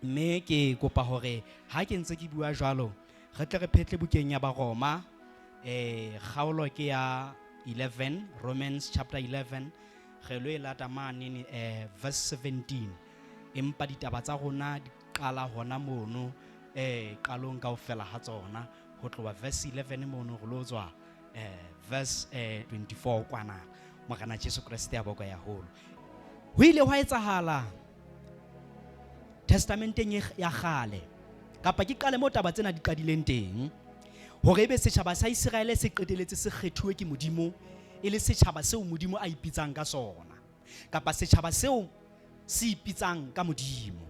Mme ke kopa hore ha ke ntse ke bua jwalo, re tle re phetle bukeng ya Baroma, kgaolo ke ya 11, Romans chapter 11, re lo e lata mane verse 17. Empa ditaba tsa rona di qala hona mono, qalong kaofela ha tsona, ho tloha verse 11 mono re lo tswa verse 24 kwana. Morena Jesu Kreste a bokwe haholo. Ho ile hwa etsahala testamenteng ya kgale, kapa ke qale moo taba tsena di qadileng teng, hore ebe setjhaba sa Iseraele se qeteletse se kgethuwe ke Modimo e le setjhaba seo Modimo a ipitsang ka sona, kapa setjhaba seo se ipitsang ka Modimo.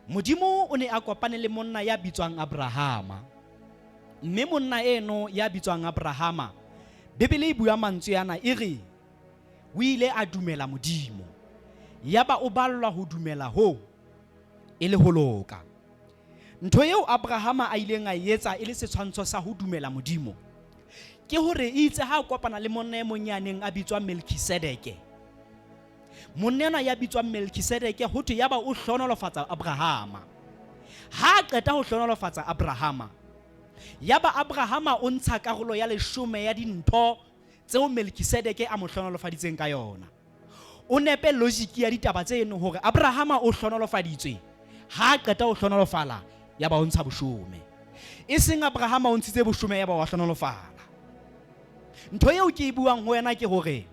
Modimo o ne a kopane le monna ya bitswang Abrahama, mme monna eno ya bitswang Abrahama, Bibele e bua mantswe ana e re o ile a dumela Modimo, yaba o ballwa ho dumela hoo e le ho loka. Ntho eo Abrahama a ileng a e etsa e le setshwantsho sa ho dumela Modimo ke hore itse ha a kopana le monna e mong ya neng a bitswa Melkisedeke. Monna enwa ya bitswang Melkisedeke ho thwe yaba o hlohonolofatsa Abrahama. Ha a qeta ho hlohonolofatsa Abrahama, yaba Abrahama o ntsha karolo ya leshome ya dintho tseo Melkisedeke a mo hlohonolofaditseng ka yona. O nepe logic ya ditaba tseno hore Abrahama o hlohonolofaditswe, ha a qeta ho hlohonolofala yaba o ntsha boshome. E seng Abrahama o ntshitse boshome yaba wa hlohonolofala. Ntho eo ke e buang ho wena ke hore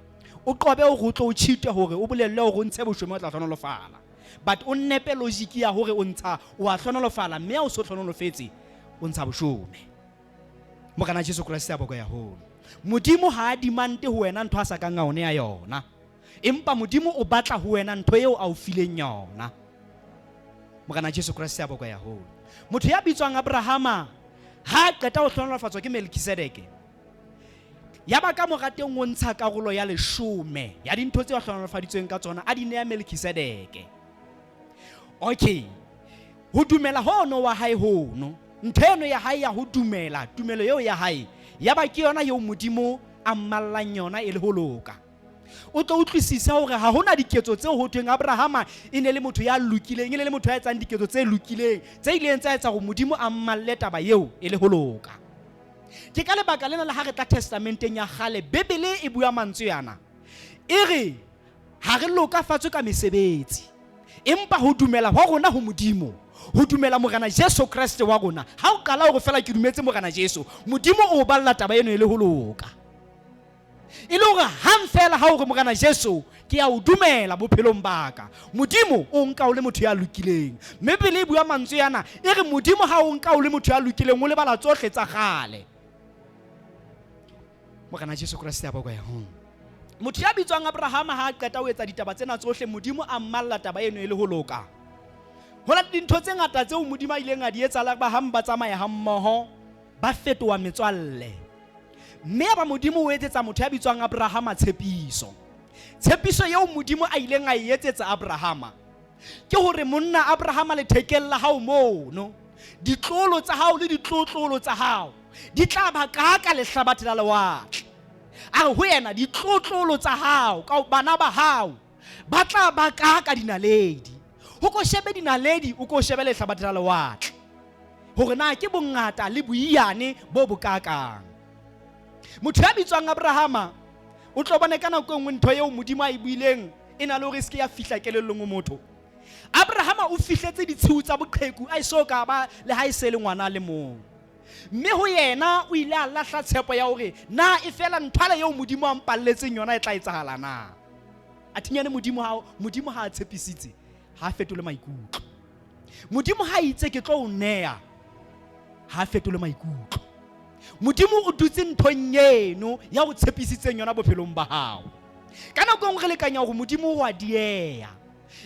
o qobe hore o tlo o cheat-e hore o bolelle hore o ntshe boshome o tla hlohonolofala. But o nepe logic ya hore o ntsha o a hlohonolofala mme ha o so hlohonolofetse o ntsha boshome. Morena Jesu Kreste a bokwe haholo. Modimo ha a demande ho wena ntho a sa kang a o nea yona, empa Modimo o batla ho wena ntho eo a o fileng yona. Morena Jesu Kreste a bokwe haholo. Motho ya bitswang Abrahama ha a qeta ho hlohonolofatswa ke Melkisedeke, yaba ka mora teng o ntsha karolo ya leshome ya dintho tseo a hlohonolofaditsweng ka tsona, a di nea Melkisedeke. Okay, ho dumela hono wa hae hono, ntho eno ya hae ya ho dumela, tumelo eo ya hae, yaba ke yona eo Modimo a mmallang yona e le ho loka. O tlo utlwisisa hore ha hona diketso tseo ho thweng Abrahama e ne le motho ya lokileng, e ne le motho ya etsang diketso tse lokileng tse ileng tsa etsa hore Modimo a mmalle taba eo e le ho loka. Ke ka lebaka lena le ha re tla testamenteng ya kgale, Bibele e bua mantswe ana, e re ha re lokafatswe ka mesebetsi, empa ho dumela hwa rona ho Modimo, ho dumela Morena Jesu Kreste wa rona. Ha o qala hore fela ke dumetse Morena Jesu, Modimo o balla taba eno e le ho loka. E le hore hang fela ha o re Morena Jesu ke a o dumela bophelong ba ka, Modimo o nka o le motho ya lokileng. Mme Bibele e bua mantswe ana, e re Modimo ha o nka o le motho ya lokileng, o lebala tsohle tsa kgale. Morena Jesu Kreste a bokwe. Motho ya bitswang Abrahama ha a qeta ho etsa ditaba tsena tsohle, Modimo a mmalla taba eno e le ho loka. Ho na le dintho tse ngata tseo Modimo a ileng a di etsa le Abraham ba tsamaya hammoho, ba fetoha metswalle. Mme yaba Modimo o etsetsa motho ya bitswang Abrahama tshepiso. Tshepiso eo Modimo a ileng a e etsetsa Abrahama ke hore monna Abrahama lethekeng la hao mono, ditlolo tsa hao le ditlotlolo tsa hao di tla ba ka lehlabathe la lewatle. A re ho yena, ditlotlolo tsa hao, ka bana ba hao ba tla ba ka dinaledi. Ho ko shebe dinaledi, o ko shebe lehlabathe la lewatle, hore na ke bongata le boiyane bo bokakang. Motho ya bitswang Abrahama o tlo bone ka nako e nngwe ntho eo Modimo a e buileng e na le hore e se ke ya fihla kelellong o motho. Abrahama o fihletse ditshiu tsa boqheku a eso ka ba le ha e se le ngwana le mong. Mme ho yena o ile a lahla tshepo ya hore na e fela nthwala eo Modimo a mpalletseng yona e tla etsahala na. A thinyane Modimo ha Modimo ha a tshepisitse ha a fetole maikutlo. Modimo ha itse ke tlo o neya ha a fetole maikutlo. Modimo o dutse nthong eno ya o tshepisitseng yona bophelong ba hao. Ka nako e nngwe re lekanya hore Modimo o a dieha.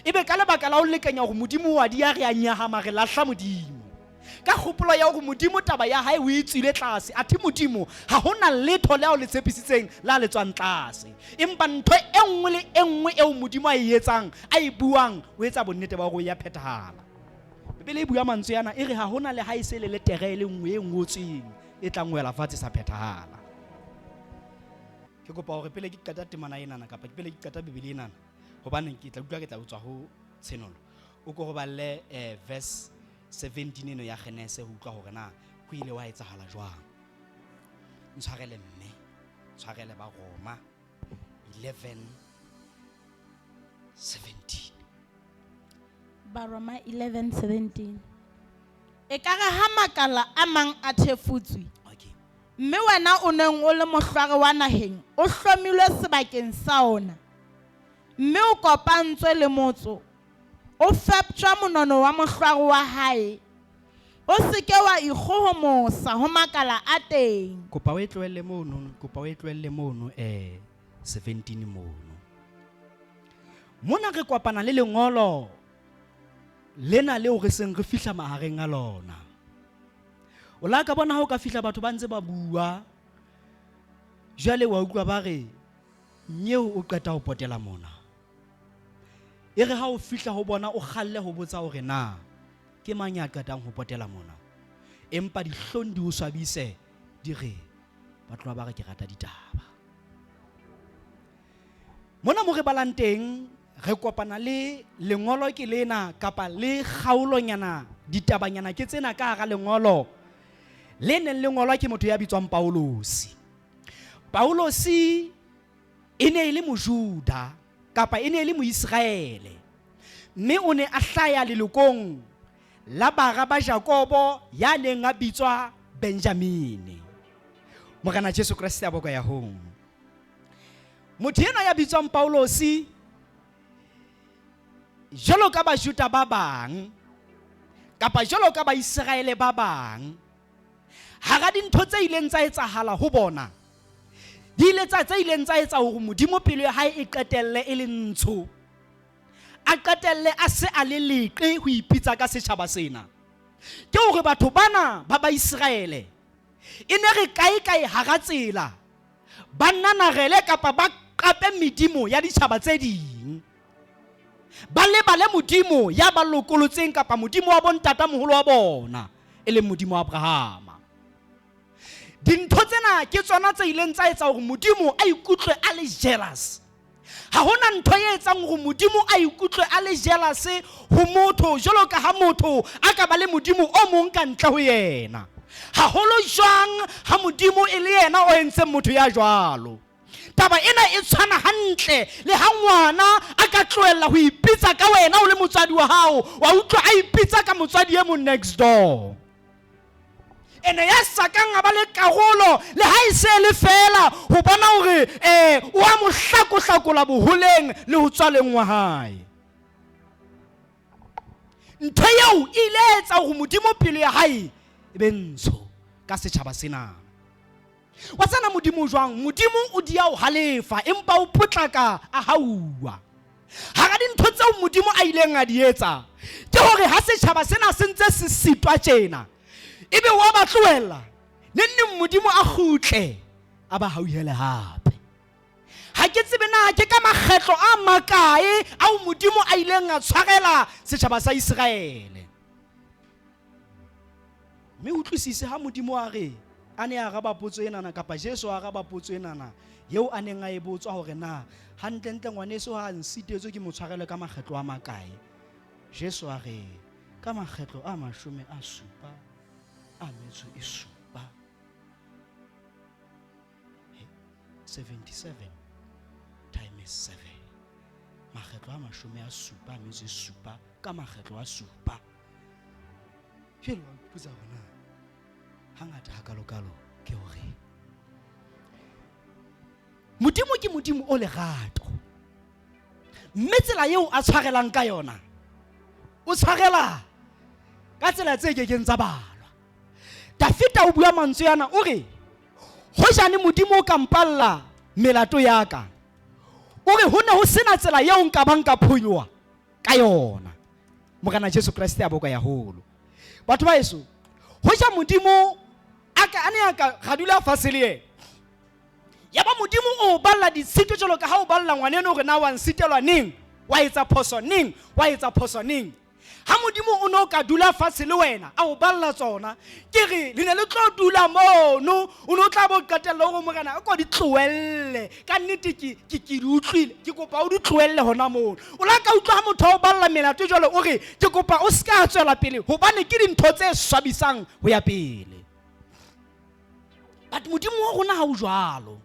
Ebe ka lebaka la ho lekanya hore Modimo o a dieha re a nyahama, re lahla Modimo. Ka kgopolo ya hore Modimo taba ya hae o e tswile tlase, athe Modimo ha ho na letho le ao le tshepisitseng la le tswang tlase. Empa ntho e nngwe le e nngwe eo Modimo a e etsang, a e buang, o etsa bonnete ba hore o ya phethahala. Bibele e bua mantswe ana, e re ha hona le ha e se le letere e le nngwe e ngotsweng e tlang wela fatshe sa phethahala. Ke kopa hore pele ke qeta temana enana kapa pele ke qeta Bibele enana, hobane ke tla utlwa ke tla utswa ho Tshenolo. O ko re balle eh, verse 17 eno ya Genese ho utlwa hore na ho ile wa etsahala jwang. Ntshwarele mme, tshwarele ba Roma 11 17. Baroma 11:17. Ekare ha makala a mang a thefutswe, Okay. mme wena o neng o le mohlware wa naheng, o hlomilwe sebakeng sa ona, mme o kopantswe le motso, o feptjwa monono wa mohlware wa hae, o se ke wa ikgohomosa ho makala a teng. Kopa o e tlohelle mono, kopa o e tlohelle mono eh 17 mono. Mona re kopana le lengolo lena leo re seng re fihla mahareng a lona. O la ka bona ha o ka fihla batho ba ntse ba bua. Jwale wa utlwa ba re nyeo o qeta ho potela mona. E re ha o fihla ho bona o kgalle ho botsa hore na ke mang ya qetang ho potela mona. Empa dihlong di o swabise di re ba tloha ba re ke rata ditaba. Mona mo re balang teng re kopana le lengolo ke lena kapa le kgaolonyana ditabanyana ke tsena ka hara lengolo le neng le ngolwa ke motho ya bitswang Paulosi. Paulosi e ne e le Mojuda kapa e ne e le Moiseraele mme o ne a hlaya lelokong la bara ba Jakobo ya neng a bitswa Benjamine. Morena Jesu Kreste a boka ya hong. Motho enwa ya bitswang Paulosi jwalo ka Bajuda ba bang kapa jwalo ka Baiseraele ba bang hara dintho tse ileng tsa etsahala ho bona di ile tsa tse ileng tsa etsa hore Modimo pelo ya hae e qetelle e le ntsho a qetelle a se a le leqe ho ipitsa ka setjhaba sena ke hore batho bana ba Baiseraele e ne re kae kae hara tsela ba nanarele kapa ba qape medimo ya ditjhaba tse ding ba lebale modimo ya ba lokolotseng kapa modimo wa bontata moholo wa bona e leng modimo wa Abrahama. Dintho tsena ke tsona tse ileng tsa etsa hore modimo a ikutlwe a le jealous. Ha hona ntho e etsang hore modimo a ikutlwe a le jealous ho motho jwalo ka ha motho a ka ba le modimo o mong ka ntle ho yena. Haholo jwang ha modimo e le yena o entseng motho ya jwalo. Taba ena e tshwana hantle le ha ngwana a ka tlohella ho ipitsa ka wena o le motswadi wa hao, wa utlwa a ipitsa ka motswadi e mong next door. Ene ya sa kang a ba le karolo le ha e se le fela ho bona hore o a mo hlakohlakola boholeng le ho tswaleng wa hae. Ntho eo e ile ya etsa hore modimo pelo ya hae e be ntsho ka setjhaba sena. Wa tsena modimo jwang? Modimo o dia o halefa empa o potlaka a hauwa. Hara dintho tseo modimo a ileng a di etsa ke hore ha setjhaba sena se ntse se sitwa tjena ebe wa ba tlohella nenneng modimo a kgutle a ba hauhele hape. Ha ke tsebe na ke ka makgetlo a makae ao modimo a ileng a tshwarela setjhaba sa Iseraele. Mme utlwisise ha modimo a re a ne a araba potso enana kapa Jesu a araba potso enana eo a neng a e botswa hore na hantlentle ngwaneso ha a nsitetswe ke mo tshwarele ka makgetlo a makae. Jesu a re ka makgetlo a 70 a metso e supa. 77 times 7 makgetlo a 70 a metso e supa ka makgetlo a supa. Jwale wa ipotsa hore na hangata hakalokalo ke hore modimo ke modimo o lerato mme tsela eo a tshwarelang ka yona o tshwarela ka tsela tse kekeng tsa balwa. Dafita o bua mantswe ana o re hojane modimo o ka mpalla melato ya ka, o re ho ne ho sena tsela eo nka bang ka phonyoha ka yona. Morena Jesu Kreste a boka ya holo. Batho ba heso, hoja modimo a ka a ne a ka ra dula fatshe le yena ya ba modimo o balla ditshito jwalo ka ha o balla ngwaneno hore na wa nsitelwa neng, wa etsa phoso neng, wa etsa phoso neng. Ha Modimo o ne o ka dula fatshe le wena a o balla tsona, ke re le ne le tlo dula mono, o ne o tla bo qetella hore Morena a ko di tlohelle. Ka nnete ke ke ke di utlwile, ke kopa o di tlohelle hona mono. O la ka utlwa ha motho a o balla melato jwalo, o re ke kopa o ska tswela pele hobane ke dintho tse swabisang ho ya pele. But Modimo wa rona ha o jwalo.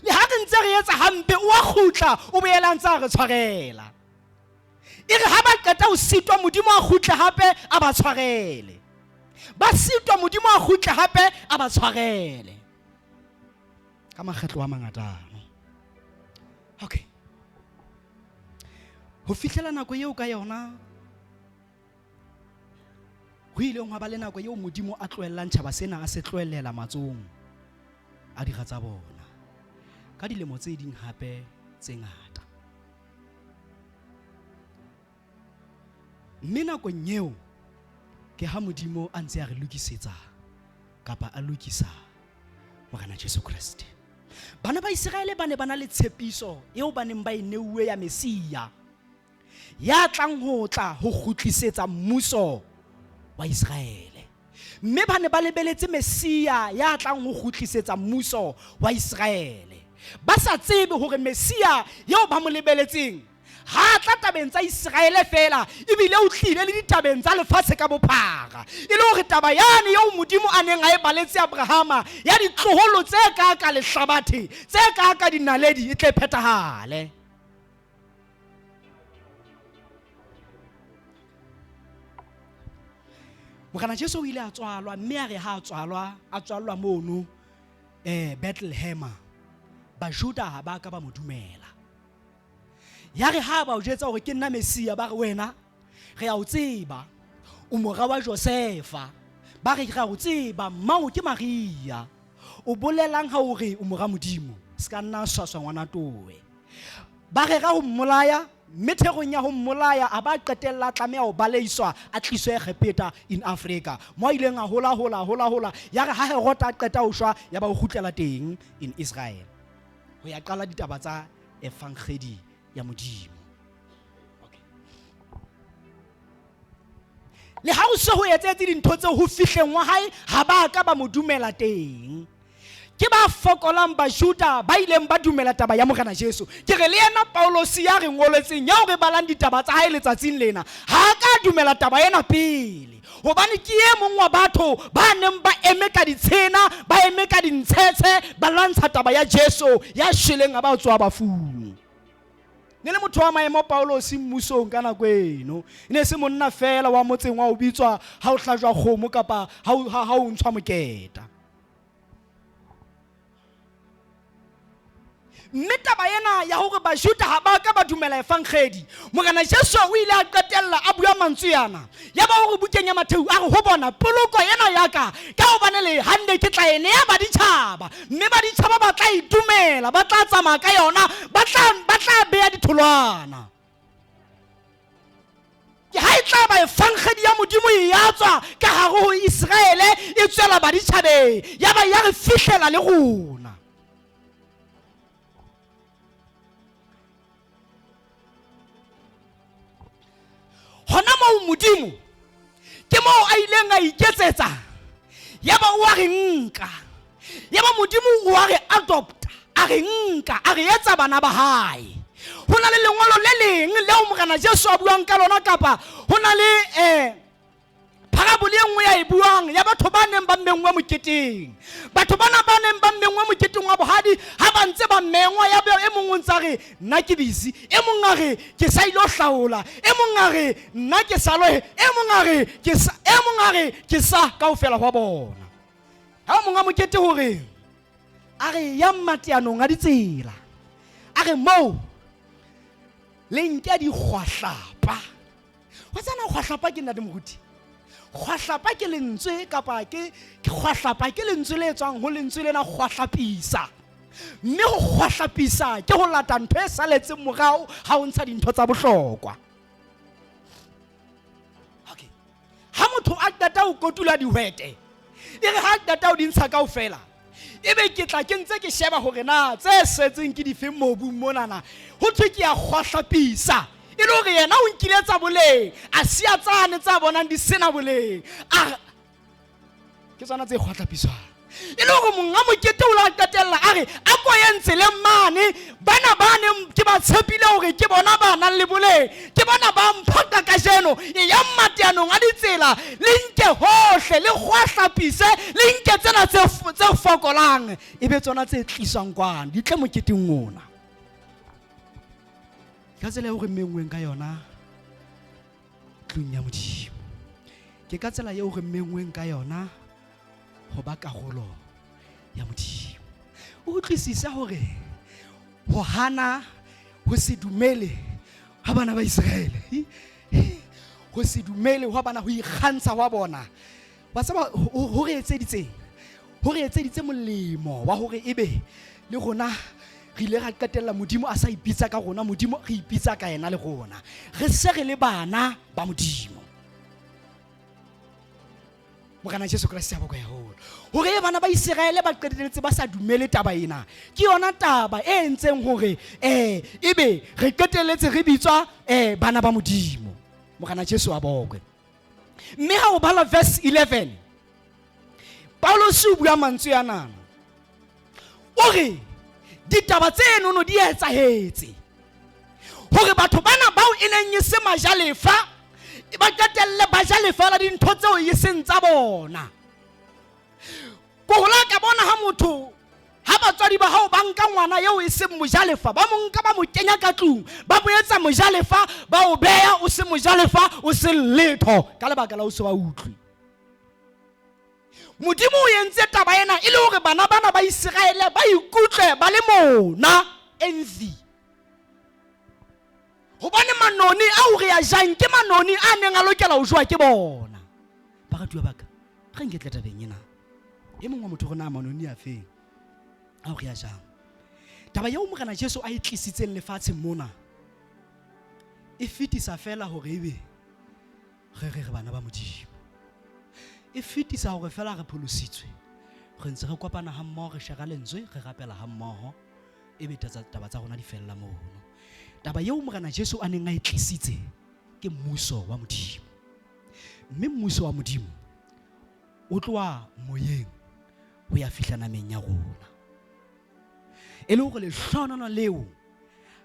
Le ha re ntse re etsa hampe, o a kgutla, o boela ntse a re tshwarela. E re ha ba qeta ho sitwa, Modimo a kgutle hape a ba tshwarele. Ba sitwa, Modimo a kgutle hape a ba tshwarele. Ka makgetlo a mangata ano. Okay. Ho fihlela nako eo ka yona ho ileng hwa ba le nako eo Modimo a tlohellang tjhaba sena a se tlohellela matsohong a dira tsa bona ka dilemo tse ding hape tse ngata. Mme nakong eo ke ha Modimo a ntse a re lokisetsa kapa a lokisa Morena Jesu Kreste. Bana ba Iseraele ba ne ba na le tshepiso eo ba neng ba e neuwe ya Mesia ya tlang ho tla ho kgutlisetsa mmuso wa Iseraele. Mme ba ne ba lebeletse Mesia ya tlang ho kgutlisetsa mmuso wa Iseraele, ba sa tsebe hore Mesia eo ba mo lebeletseng ha tla tabeng tsa Iseraele feela, ebile o tlile le ditabeng tsa lefatshe ka bophara, e le hore taba yane eo Modimo a neng a e baletse Abrahama ya ditloholo tse ka ka lehlabathe, tse ka ka dinaledi, e tle phethahale. Morena Jesu o ile a tswalwa, mme a re ha a tswalwa, a tswallwa mono Bethlehema, Bajuda ha ba ka ba mo dumela. Ya re ha ba o jwetsa hore ke nna Mesia, ba re wena re a o tseba, o mora wa Josefa. Ba re re a o tseba, mmao ke Maria. O bolelang ha o re o mora Modimo? Se ka nna swaswa ngwana towe. Ba rera ho mmolaya, mme therong ya ho mmolaya a ba qetella a tlameha ho baleiswa a tliswe Egepeta in Africa, mo a ileng a hola hola hola hola. Ya re ha Herota a qeta ho shwa, ya ba o kgutlela teng in Israel ho ya qala ditaba tsa evangedi ya Modimo. Okay. Le ha o se ho etsetse dintho tseo ho fihleng wa hae, ha ba ka ba mo dumela teng. Ke ba fokolang Bajuda ba ileng ba dumela taba ya Morena Jesu. Ke re le yena Paulosi ya re ngoletseng, eo re balang ditaba tsa hae letsatsing lena, ha a ka dumela taba ena pele, hobane ke e mong wa batho ba neng ba eme ka ditshena, ba eme ka dintshetshe, ba lwantsha taba ya Jesu ya shweleng a ba tsoha bafung. Ne le motho wa maemo Paulosi mmusong ka nako eno. E ne se monna feela wa motseng wa ho bitswa ha o hlajwa kgomo kapa ha o ntshwa moketa. Mme taba ena ya hore Bajuda ha ba ka ba dumela evangedi, Morena Jesu o ile a qetella a bua mantswe ana. Ya ba hore bukeng ya Matheu a re ho bona, poloko ena ya ka, ka hobane le hanne ke tla e nea baditjhaba, mme baditjhaba ba tla e dumela, ba tla tsamaya ka yona, ba tla bea ditholwana. Ke ha e tla ba evangedi ya Modimo e ya tswa ka hare ho Iseraele, e tswela baditjhabeng, ya ba ya re fihlela le rona. Hona moo Modimo ke moo a ileng a iketsetsa, ya ba o a re nka, ya ba Modimo o a re adopta, a re nka, a re etsa bana ba hae. Ho na le lengolo le leng leo Morena Jesu a buang ka lona, kapa ho na le parabole e nngwe ya e buang ya batho ba neng ba mengwe moketeng. Batho bana ba neng ba mengwe moketeng wa bohadi, ha ba ntse ba mengwa, ya be e mong o ntse a re nna ke busy, e mong a re ke sa ilo hlaola, e mong a re nna ke sa lo, e mong a re ke sa, e mong a re ke sa, kaofela hwa bona. Ha monga mokete hore a re ya mateanong a ditsela, a re moo le nke dikgwahlapa. Wa tsena kgwahlapa ke nna moruti? Kgwahlapa ke lentswe kapa ke kgwahlapa ke lentswe le tswang ho lentswe lena kgwahlapisa. Mme ho kgwahlapisa ke ho lata ntho e saletseng morao ha o ntsha dintho tsa bohlokwa. Okay. Ha motho a qeta ho kotula dihwete, e re ha qeta ho di ntsha kaofela, ebe ke tla ke ntse ke sheba hore na tse setseng ke difeng mobung monana. Ho thwe ke ya kgwahlapisa. E le hore yena o nkile tsa boleng, a siya tsane tsa bonang di sena boleng. A ke tsona tse kgwatlhapiswang. E le hore monga mokete o la qetella a re a ko ye tseleng mane, bana ba neng ke ba tshepile hore ke bona ba nang le boleng, ke bona ba mphoqa kajeno. E yang mateanong a ditsela, le nke hohle, le kgwahlapise, le nke tsena tse fokolang, e be tsona tse tliswang kwano, di tle moketeng ona. Ka tsela eo re menngweng ka yona tlung ya Modimo, ke ka tsela eo re menngweng ka yona ho ba karolo ya Modimo. O utlwisise hore ho hana ho se dumele ha bana ba Iseraele, ho se dumele hwa bana, ho ikgantsha hwa bona, wa tseba ho re etseditseng, ho re etseditse molemo wa hore ebe le rona re ile ra qetella Modimo a sa ipitsa ka rona, Modimo re ipitsa ka yena le rona, re se re le bana ba Modimo. Morena Jesu Kreste a bokwe haholo. Hore e bana ba Iseraele ba qetelletse ba sa dumele taba ena, ke yona taba e entseng hore ebe re qetelletse re bitswa bana ba Modimo. Morena Jesu a bokwe. Mme ha o bala verse 11, Paulus o bua mantswe a nana, o re ditaba tse nono di etsahetse hore batho bana bao e neng e se majalefa ba qetelle ba ja lefa la dintho tseo e seng tsa bona. Ko hola ka bona ha motho, ha batswadi ba hao ba nka ngwana eo e seng mojalefa, ba mo nka ba mo kenya ka tlung, ba mo etsa mojalefa, ba o beha o se mojalefa, o se letho ka lebaka la o se ba utlwe. Modimo o entse taba ena e le hore bana bana ba Iseraele ba ikutlwe ba le mona, envy. Hobane manoni ao re a jang ke manoni a neng a lokela ho jowa ke bona. Baratuwa ba ka, re nketle tabeng ena. E mong wa motho rona manoni a feng ao re a jang? Taba eo Morena Jesu a e tlisitseng lefatsheng mona e fetisa fela hore ebe re re re bana ba Modimo. E fetisa hore fela re pholositswe, re ntse re kopana ha mmoho, re shera lentswe, re rapela ha mmoho, ebe taba tsa rona di fella mono. Taba eo Morena Jesu a neng a e tlisitse ke mmuso wa Modimo. Mme mmuso wa Modimo o tloha moyeng ho ya fihla nameng ya rona. E le hore lehlohonolo leo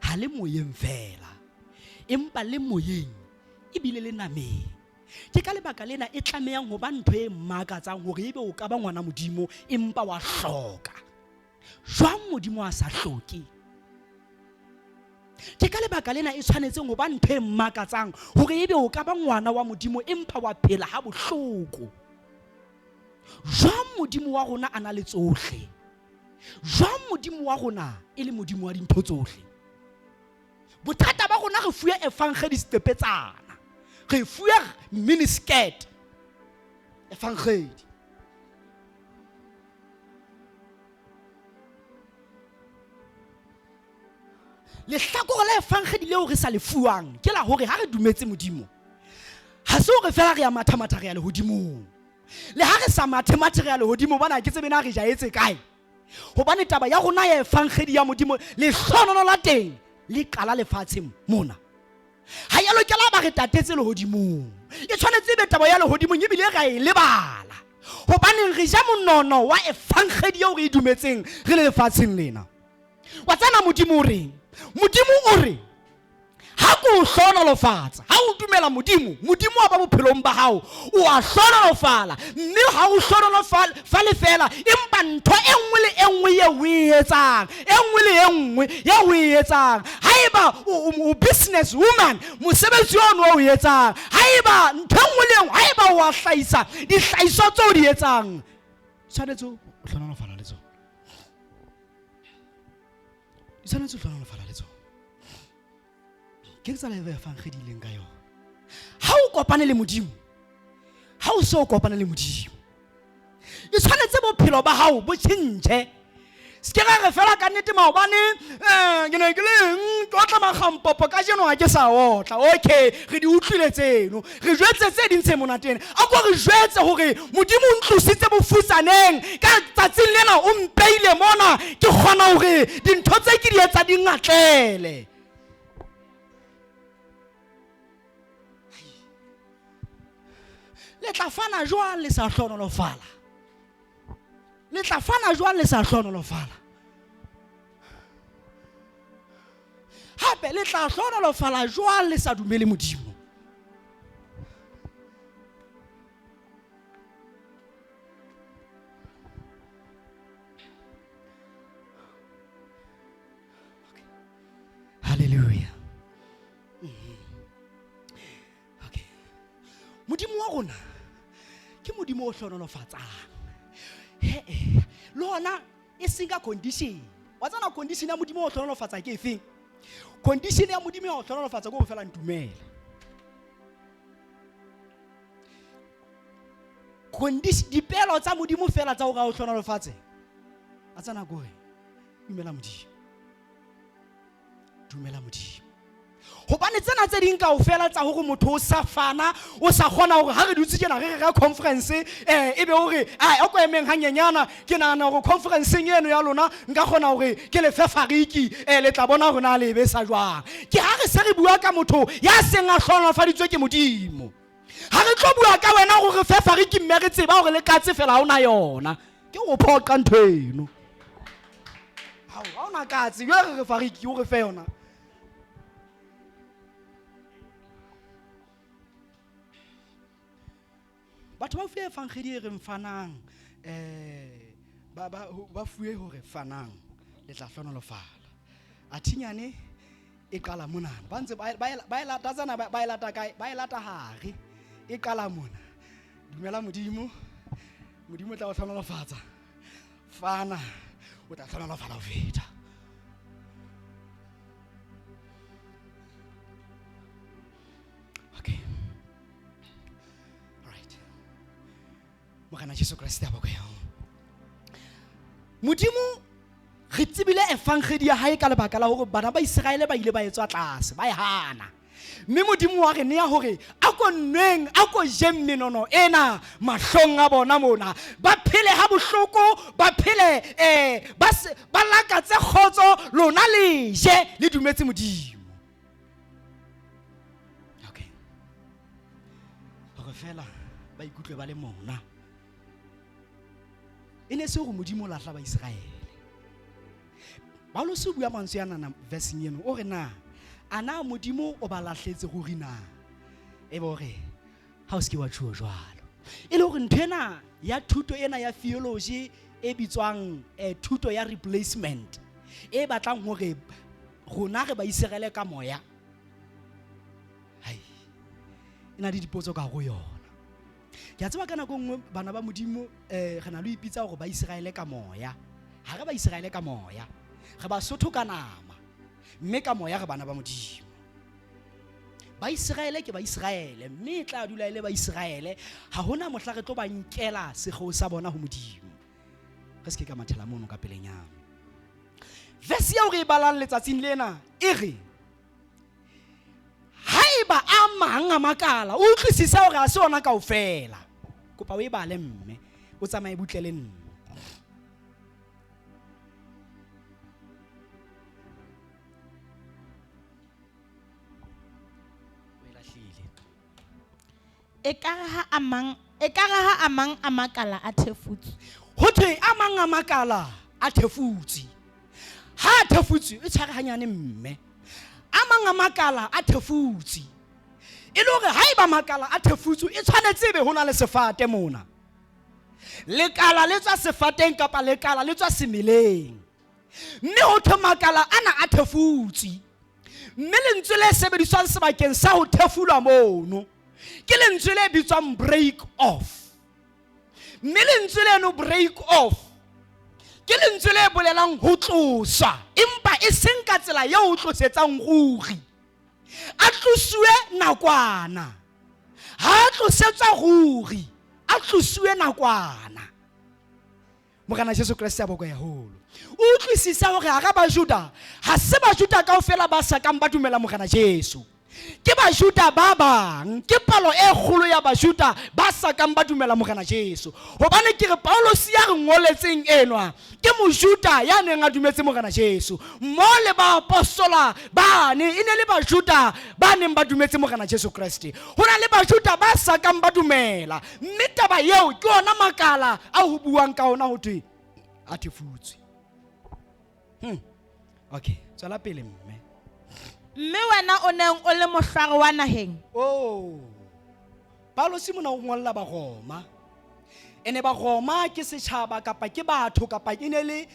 ha le moyeng fela, empa le moyeng ebile le nameng. Ke ka lebaka lena e tlamehang ho ba ntho e makatsang hore ebe o ka ba ngwana Modimo empa wa hloka. Jwang Modimo a sa hloke? Ke ka lebaka lena e tshwanetseng ho ba ntho e makatsang hore ebe o ka ba ngwana wa Modimo empa wa phela ha bohloko. Jwang Modimo wa rona a na le tsohle? Jwang Modimo wa rona e le Modimo wa dintho tsohle? Bothata ba rona re fuwe evangeli setepetsana, re fuwe miniskirt evangeli. Lehlakore la evangeli leo re sa le fuwang ke la hore ha re dumetse Modimo, ha se hore fela re ya mathamatha re ya lehodimong. Le ha re sa mathemathe re ya lehodimo, bana ke tsebe na re jaetse kae. Hobane taba ya rona ya evangeli ya Modimo, lehlohonolo la teng le qala lefatsheng mona. Ha ya lokela ba re tatetse lehodimong. E tshwanetse e be taba ya lehodimong ebile ra e lebala. Hobaneng re ja monono wa evangeli eo re e dumetseng re le lefatsheng lena. Wa tsena Modimo o reng? Modimo o re ha ke o hlohonolofatsa, ha o dumela Modimo, Modimo wa ba bophelong ba hao, o a hlohonolofala, mme ha o hlohonolofale fela, empa ntho e nngwe le e nngwe eo o e etsang, e nngwe le e nngwe eo o e etsang, haeba o business woman, mosebetsi ono o etsang, haeba ntho e nngwe le e nngwe, haeba o a hlahisa dihlahiswa tseo o di etsang, tshwanetse o hlohonolofala le tsona. Di tshwanetse ho hlohonolofala le tsona. Ke tsela e evangedi ileng ka yona. Ha o kopane le Modimo, ha o se o kopane le Modimo, e tshwanetse bophelo ba hao bo tjhentjhe. Se ke ra re fela ka nnete maobane, ke ne ke le eng, ke otla makgampopo, kajeno ha ke sa otla. Okay, re di utlwile tseno, re jwetse tse ding tse monate ena. A ko re jwetse hore Modimo o ntlositse bofutsaneng, ka tsatsing lena o mpeile mona, ke kgona hore dintho tse ke di etsa di ngatlele. Le tla fana jwang le sa hlohonolofala? Le tla fana jwang le sa hlohonolofala? Hape le tla hlohonolofala jwang le sa dumele Modimo? Hallelujah. Okay. Modimo wa rona ke Modimo o hlohonolofatsang. He-eh. Le hona e seng ka condition. Wa tseba condition ya Modimo o hlohonolofatsa ke efeng? Condition ya Modimo ya ho hlohonolofatsa ke ho fela ntumele. Condition dipelo tsa Modimo fela tsa hore a o hlohonolofatse. A tsena ko dumela Modimo. Dumela Modimo. Hobane tsena tse ding kaofela tsa hore motho o sa fana, o sa kgona hore ha re dutse tjena re rera conference, e be hore, ai, a ko emeng hanyenyana, ke nahana hore conferenceng eno ya lona nka kgona hore ke le fe fariki, le tla bona hore na le e besa jwang. Ke ha re se re bua ka motho ya seng a hlohonolofaditswe ke Modimo. Ha re tlo bua ka wena hore re fe fariki mme re tseba hore le katse fela ha ona yona. Ke o phoqa ntho eno. Hao, ha ona katse, jwale re re fariki o re fe yona. Batho ba fuwe evangedi e reng fanang, ba fuwe hore fanang le tla hlohonolofala. Athinyane e qala monana. Ba ntse ba e lata tsena, ba e lata kae? Ba e lata hare. E qala mona. Dumela Modimo. Modimo o tla o hlohonolofatsa. Fana, o tla hlohonolofala ho feta. Okay. All right. Morena Jesu Kriste a bokwe. Modimo re tsebile evangedi ya hae ka lebaka la hore bana ba Iseraele ba ile ba etswa tlase, ba e hana. Mme Modimo wa re nea hore a ko nweng, a ko jeng menono ena mahlong a bona mona. Ba phele ha bohloko, ba phele, ba se, ba lakatse kgotso, lona le je, le dumetse Modimo. Okay. Hore fela ba ikutlwe ba le mona. E ne se hore Modimo o lahla ba Iseraele. Paulus o bua mantswe a nana versing eno, o re na, a na Modimo o ba lahletse ruri na? E be hore ha o se ke wa tjhuo jwalo. E le hore ntho ena ya thuto ena ya theology e bitswang thuto ya replacement e batlang hore rona re ba Iseraele ka moya. Hai. E na le dipotso ka ho yona. Ke a tseba ka nako nngwe bana ba Modimo re na le ho ipitsa hore ba Iseraele ka moya. Ha re ba Iseraele ka moya. Re Basotho ka nama. Mme ka moya re bana ba Modimo. Ba Iseraele ke ba Iseraele, mme e tla dula e le ba Iseraele. Ha hona mohla re tlo ba nkela sekgeo sa bona ho Modimo. Re se ke ka mathela mono ka pelenyana. Verse eo re e balang letsatsing lena e re haeba a mang a makala, o utlwisise hore ha se ona kaofela. Kopa o e bale mme o tsamaye butle le nna. O e lahlile. Ekare ha a mang, ekare ha a mang a makala a thefutswe. Ho thwe a mang a makala a thefutswe. Ha a thefutswe, e tshware hanyane mme. A mang a makala a thefutswe. E le hore haeba makala a thefutswe, e tshwanetse ebe ho na le sefate mona. Lekala le tswa sefateng kapa lekala le tswa semeleng. Mme ho thwe makala ana a thefutswe. Mme lentswe le sebediswang sebakeng sa ho thefulwa mono ke lentswe le bitswang break off. Mme lentswe leno break off ke lentswe le bolelang ho tloswa, empa e seng ka tsela eo o tlosetsang ruri. A tlosiwe nakwana. Ha a tlosetswa ruri, a tlosiwe nakwana. Morena Jesu Kriste a bokwe haholo. O utlwisisa hore hara Bajuda, ha se Bajuda kaofela ba sa kang ba dumela Morena Jesu. Ke Bajuda ba bang, ke palo e kgolo ya Bajuda ba sa kang ba dumela Morena Jesu. Hobane ke re Paulosi ya re ngoletseng enwa ke Mojuda ya neng a dumetse Morena Jesu. Mo le baapostola bane e ne le Bajuda ba neng ba dumetse Morena Jesu Kreste. Ho na le Bajuda ba sa kang ba dumela, mme taba eo ke ona makala a ho buang ka ona ho thwe a thefutswe. Okay, tswela pele mme. Mme wena o neng o le mohlware wa naheng. Oh. Paulosi mona o ngolla Baroma. Ene Baroma ke setjhaba kapa ke batho kapa e ne le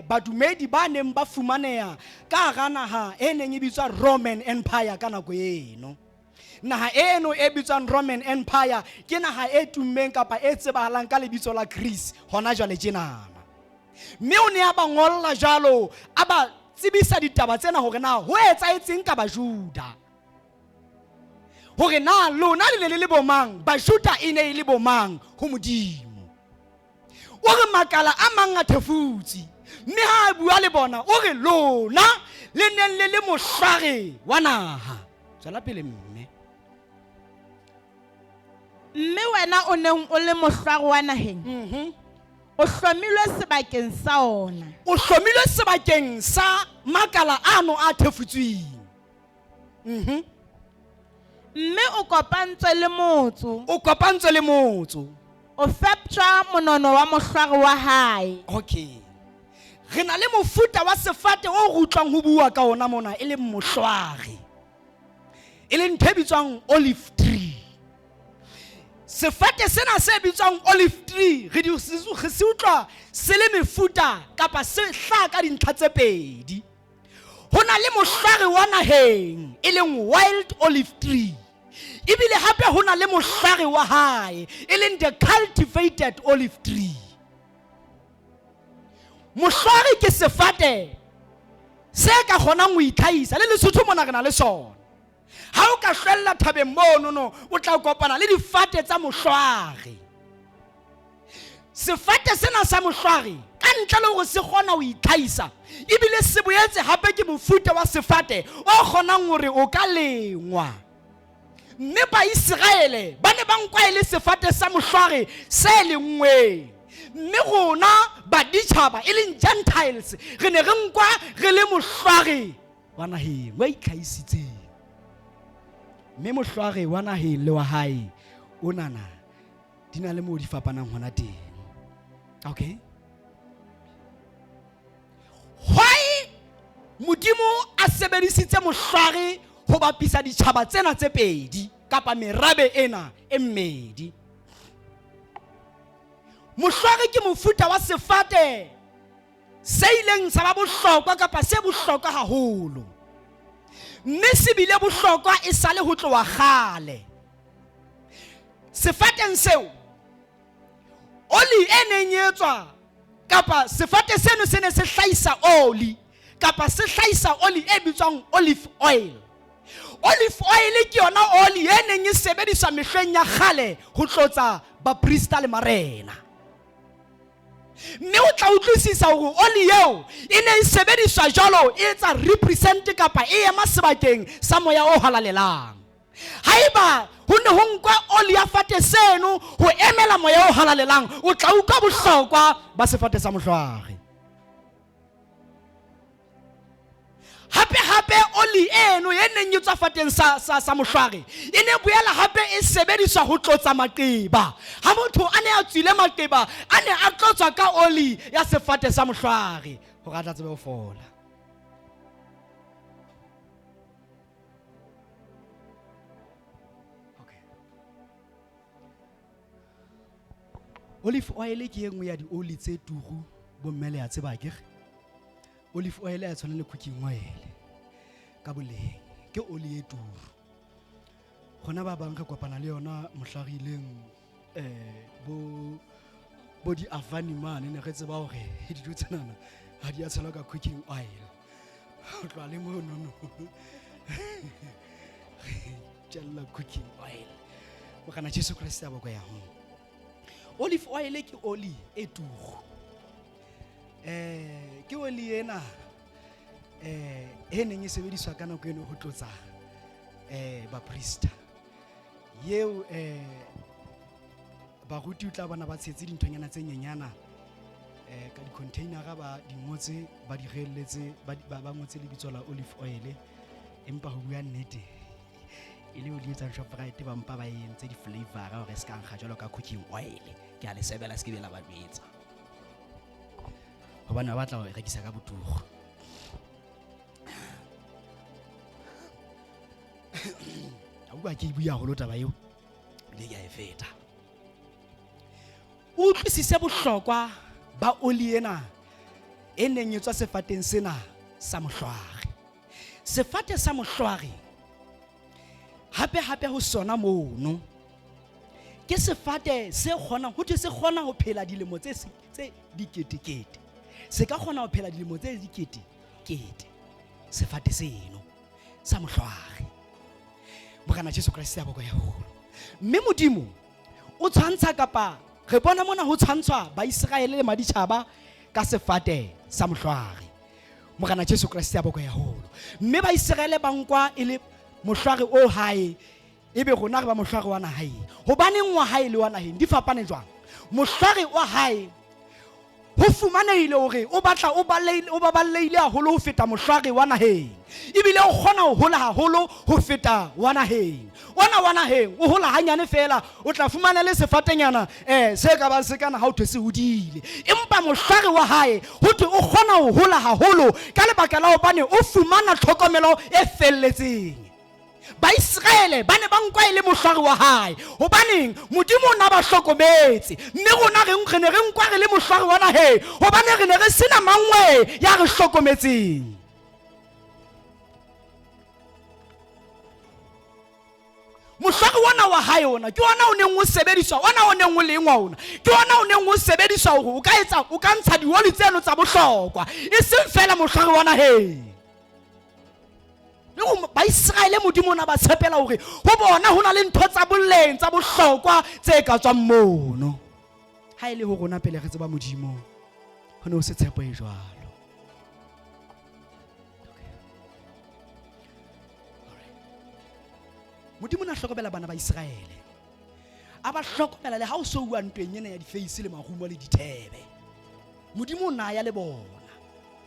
badumedi ba neng ba fumaneha ka hara naha e neng e bitswa Roman Empire ka nako eno. Naha eno e bitswang Roman Empire ke naha e tummeng kapa e tsebahalang ka lebitso la Greece hona jwale tjenana. Mme o ne a ba ngolla jwalo, a ba tsebisa ditaba tsena hore na ho etsahetseng ka Bajuda. Hore na lona le ne le le bomang, Bajuda e ne e le bomang ho Modimo. O re makala a mang a thefutse, mme ha a bua le bona o re lona le neng le le mohlware wa naha. Tswela pele mme. Mme wena o neng o le mohlware wa naheng, o hlomilwe sebakeng sa ona. O hlomilwe sebakeng sa makala ano a thefutsweng. Mme o kopantswe le motso. O kopantswe le motso. O feptjwa monono wa mohlware wa hae. Okay. Re na le mofuta wa sefate o re utlwang ho bua ka ona mona e leng mohlware. E leng ntho e bitswang olive tree. Sefate sena se bitswang olive tree re di re se utlwa se le mefuta kapa se hlaha ka dintlha tse pedi. Ho na le mohlware wa naheng e leng wild olive tree. Ebile hape ho na le mohlware wa hae e leng the cultivated olive tree. Mohlware ke sefate se ka kgonang ho itlhahisa le Lesotho mona re na le sona. Ha o ka hlwella thabeng mono no o tla kopana le difate tsa mohlware. Sefate sena sa mohlware ka ntle le hore se kgona ho itlhahisa ebile se boetse hape ke mofuta wa sefate o kgonang hore o ka lengwa. Mme Baiseraele ba ne ba nkwa e le sefate sa mohlware se lengweng. Mme rona baditjhaba e leng Gentiles re ne re nkwa re le mohlware wa naheng wa itlhahisitseng. Mme mohlware wa naheng le wa hae o nana di na le moo di fapanang hona teng. Okay. Why Modimo a sebedisitse mohlware ho bapisa ditjhaba tsena tse pedi kapa merabe ena e mmedi? Mohlware ke mofuta wa sefate se ileng sa ba bohlokwa kapa se bohlokwa haholo, mme se bile bohlokwa e sale ho tloha kgale. Sefateng seo oli e neng e etswa kapa sefate seno se ne se hlahisa oli kapa se hlahisa oli e bitswang olive oil. Olive oil ke yona oli e neng e sebediswa mehleng ya kgale ho tlotsa baprista le marena. Mme o tla utlwisisa hore oli eo e ne e sebediswa jwalo e etsa represent kapa e ema sebakeng sa moya o halalelang. Haeba ho ne ho nkwa oli ya fate seno ho emela moya o halalelang, o tla utlwa bohlokwa ba sefate sa mohlware. Hape hape oli eno e neng e tswa fateng sa mohlware e ne boela hape e sebediswa ho tlotsa maqeba. Ha motho a ne a tswile maqeba, a ne a tlotswa ka oli ya sefate sa mohlware hore a tla tsebe ho fola. Okay. Olive oil ke e nngwe ya dioli tse turu bomme le a tseba akere. Olive oil ha e tshwane le cooking oil ka boleng, ke oli e turu. Gona ba bang re kopana le yona mohla re ileng bo di avani mane, ne re tseba hore dijo tsenana ha di a tshelwa ka cooking oil. Ho tloha le mono no re tjella cooking oil. Morena Jesu Kreste a bokwe ya ho. Olive oil ke oli e turu. Ke oli ena e neng e sebediswa ka nako eno ho tlotsa um baprista yeo um baruti o tla bona ba tshetse dinthonyana tse nyenyana um ka di-containera ba di ngotse ba di reelletse ba ngotse lebitso la olive oil empa ho bua nnete e le o di etsang shoprite ba mpa ba entse di-flavora gore se ka nkga jalo ka cooking oil ke a le sebela se ke bela ba jwetsa gobane ba batla go e rekisa ka botugo a utlwa ke e bua haholo taba eo ebile ke a e feta o utlwisise bohlokwa ba oli ena e neng e tswa sefateng sena sa mohlware sefate sa mohlware hape hape ho sona mono ke sefate se kgonang ho thwe se kgona ho phela dilemo tse tse diketekete se ka kgona ho phela dilemo tse diketekete sefate seno sa mohlware morena jesu kreste ya boko ya holo mme modimo o tshwantsha kapa re bona mona ho tshwantshwa baiseraele le maditjhaba ka sefate sa mohlware morena jesu kreste ya boko ya holo mme baiseraele ba nkwa e le mohlware o hae ebe rona re ba mohlware wa naheng hobaneng wa hae le wa naheng di fapane jwang mohlware wa hae ho fumanehile hore o batla o babalehile haholo ho feta mohlware wa naheng ebile o kgona ho hola haholo ho feta wa naheng ona wa naheng o hola hanyane fela o tla fumana le sefatenyana um se ka bang se kana ha o thwe se hodile empa mohlware wa hae ho thwe o kgona ho hola haholo ka lebaka la hobane o fumana tlhokomelo e felletseng Baiseraele ba ne ba nkwa e le mohlware wa hae. Hobaneng? Modimo o ne a ba hlokometse. Mme rona re, re ne re nkwa re le mohlware wa naheng hobane re ne re sena mangwe ya re hlokometseng. Mohlware ona wa hae ona ke ona o neng o sebediswa, ona o neng o lengwa ona ke ona o neng o sebediswa hore o ka etsa, o ka ntsha dioli tseno tsa bohlokwa, e seng feela mohlware wa naheng. Le go Baiseraele Modimo o ne a ba tshepela hore ho bona ho na le ntho tsa boleng tsa bohlokwa tse ka tswang mono. Ha e le ho rona pele re tseba Modimo, ho ne ho se tshepo e jwalo. Modimo o ne a hlokomela bana ba Iseraele. A ba hlokomela le ha o so uwa ntweng ena ya difeisi le marumo le dithebe. Modimo o ne a ya le bona.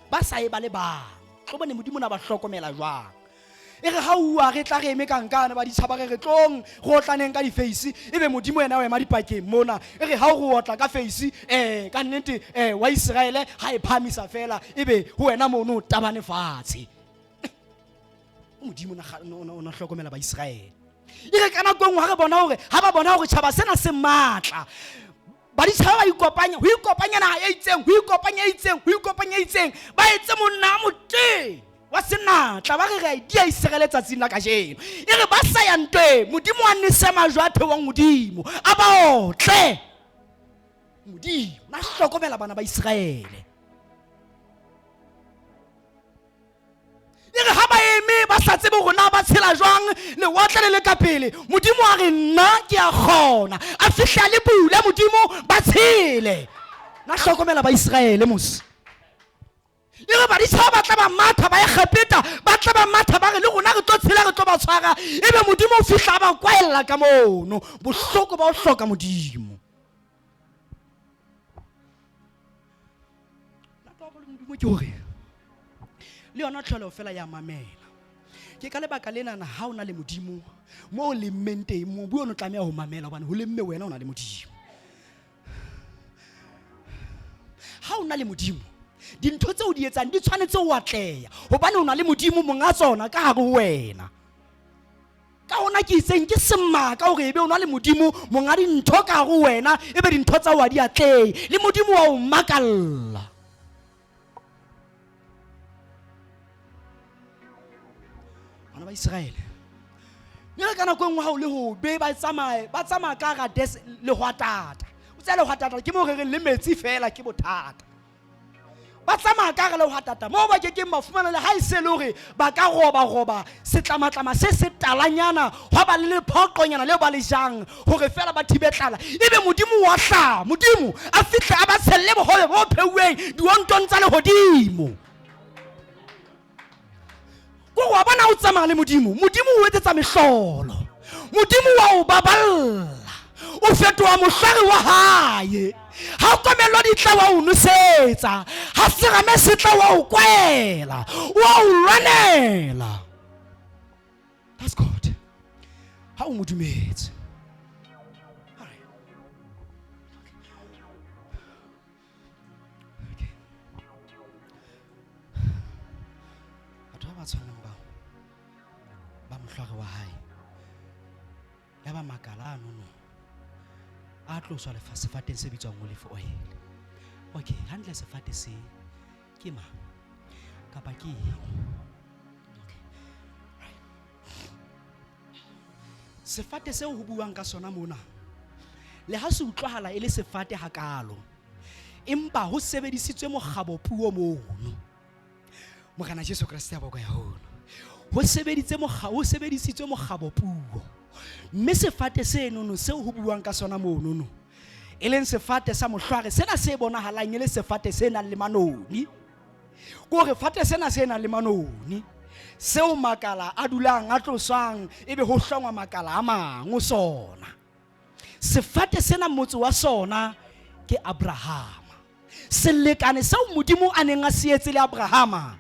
Ba sa e ba le bang. Tlo bone Modimo o ne a ba hlokomela jwang. E re ha uwa re tla re eme kankane ba ditjhaba re re tlong re otlaneng ka difeisi ebe Modimo yena o ema dipakeng mona. E re ha o re otla ka feisi ka nnete wa Iseraele ha e phahamisa fela ebe ho wena mono o tabane fatshe. Modimo o na hlokomela Baiseraele. E re ka nako e nngwe ha re bona hore ha ba bona hore tjhaba sena se matla baditjhaba ba ikopanya ho ikopanya naha e itseng ho ikopanya e itseng ho ikopanya e itseng ba etse monna a moteng wa senatla ba re re a e dia Iseraele tsatsing la kajeno e re ba sa ya ntweng Modimo wa nese majwe a theohang hodimo a ba otle Modimo na hlokomela bana ba Iseraele E re ha ba eme ba sa tsebe gore na ba tshela jwang lewatle le le ka pele, Modimo a re nna ke a kgona. A fihla le bule Modimo ba tshele. Na hlokomela ba Iseraele mos. E re baditjhaba ba tla ba matha ba Egepeta, ba tla ba matha ba re le rona re tlo tshela re tlo ba tshwara. Ebe Modimo o fihla a ba kwaella ka mono. Bohloko ba ho hloka Modimo. Modimo ke hore le yona tlholeho fela ya mamela. Ke ka lebaka lenana ha o na le Modimo mo o lemmeng teng, mobu ono tlameha ho mamela hobane ho lemme wena o na le Modimo. Ha o na le Modimo, dintho tseo o di etsang di tshwanetse ho atleha hobane o na le Modimo monga tsona ka hare ho wena. Ka hona ke itseng ke semaka hore ebe o na le Modimo monga dintho ka hare ho wena, ebe dintho tsa wa di atlehe le Modimo wa o makalla. Bana ba Iseraele le ka nako e nngwe ha o le hobe ba tsamaye ba tsamaya ka hara lehwatata. O tsaya lehwatata ke mo re reng le metsi fela ke bothata. Ba tsamaya ka hara lehwatata moo ba kekeng ba fumana le ha e se le hore ba ka roba-roba setlamatlama se se talanyana hwa ba le lephoqonyana leo ba le jang hore fela ba thibe tlala. Ebe Modimo wa hlaha, Modimo a fihle a ba tshelle bohobe bo pheuweng diontong tsa lehodimo. Ko wa bona o tsamaya le Modimo, Modimo o etsetsa mehlolo, Modimo wa o baballa, o fetoha mohlware wa hae. Ha o komello di tla wa o nosetsa, ha serame se tla wa o kwaela, wa o lwanela. That's God. Ha o mo dumetse. All right. Okay. Batho ba ba tshwanang bao ba mohlware wa hae ya ba makala a nono a tloswa sefateng se bitswang olive oil. Okay, hantle sefate se ke mang kapa ke eng? Okay. Right. Sefate seo ho buang ka sona mona le ha se utlwahala e le sefate hakalo, empa ho sebedisitswe mokgabo puo mono. Morena Jesu Kreste a bokwe haholo. Ho sebeditse mokga, ho sebedisitswe mokgabo puo. Mme sefate senono seo ho buang ka sona monono, e leng sefate sa mohlware sena se bonahalang e le sefate se nang le manoni, ke hore fate sena se nang le manoni seo makala a dulang a tloswang ebe ho hlongwa makala a mang ho sona. Sefate sena motse wa sona ke Abrahama. Selekane seo Modimo a neng a se etse le Abrahama,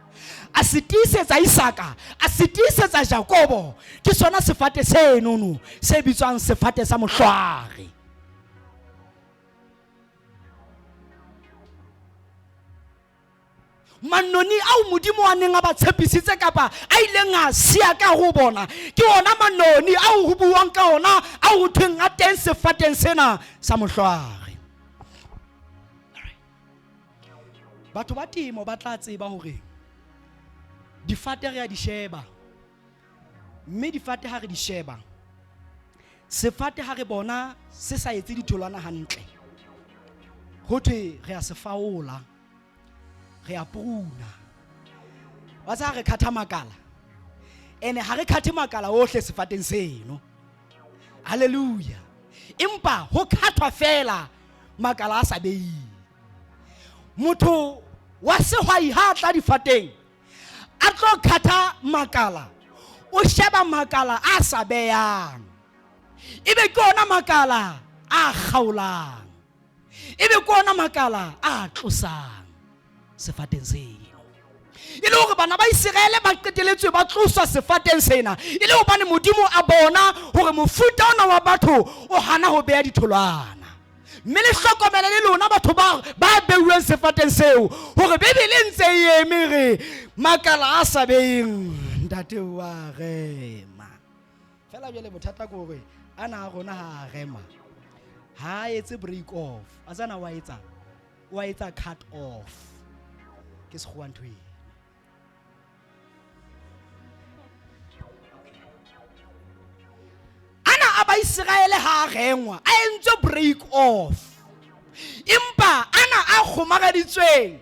a se tiisetsa Isaka, a se tiisetsa Jakobo, ke sona sefate senono se bitswang sefate sa mohlware. Manoni ao Modimo a neng a ba tshepisitse kapa a ileng a siya ka ho bona, ke ona manoni ao ho buuwang ka ona, ao ho thweng a teng sefateng sena sa mohlware. Batho ba temo ba tla tseba hore difate re a di sheba, mme difate ha re di sheba, sefate ha re bona se sa etse ditholwana hantle, ho thwe re a se faola, re a pruna. Wa tseba re khatha makala, ene ha re khathe makala ohle sefateng seno. Hallelujah. Empa ho khathwa fela makala a sa being. Motho wa sehwai ha a tla difateng a tlo khatha makala, o sheba makala a sa beyang, ebe ke ona makala a kgaolang, ebe ke ona makala a tlosang sefateng seno. E le hore bana ba Iseraele ba qeteletswe ba tloswa sefateng sena, e le hobane Modimo a bona hore mofuta ona wa batho o hana ho beha ditholwana. Mme le hlokomele le lona batho ba ba beuweng sefateng seo, hore Bibele e ntse e eme re makala a sa beyeng, ntate wa rema. Fela jwale bothata ke hore ana a rona ha a rema, ha a etse break off, a tsana wa etsa, wa etsa cut off. Ke sekgowa ntho eno. Ana a Baiseraele ha a rengwa, a entswe break off. Empa ana a kgomareditsweng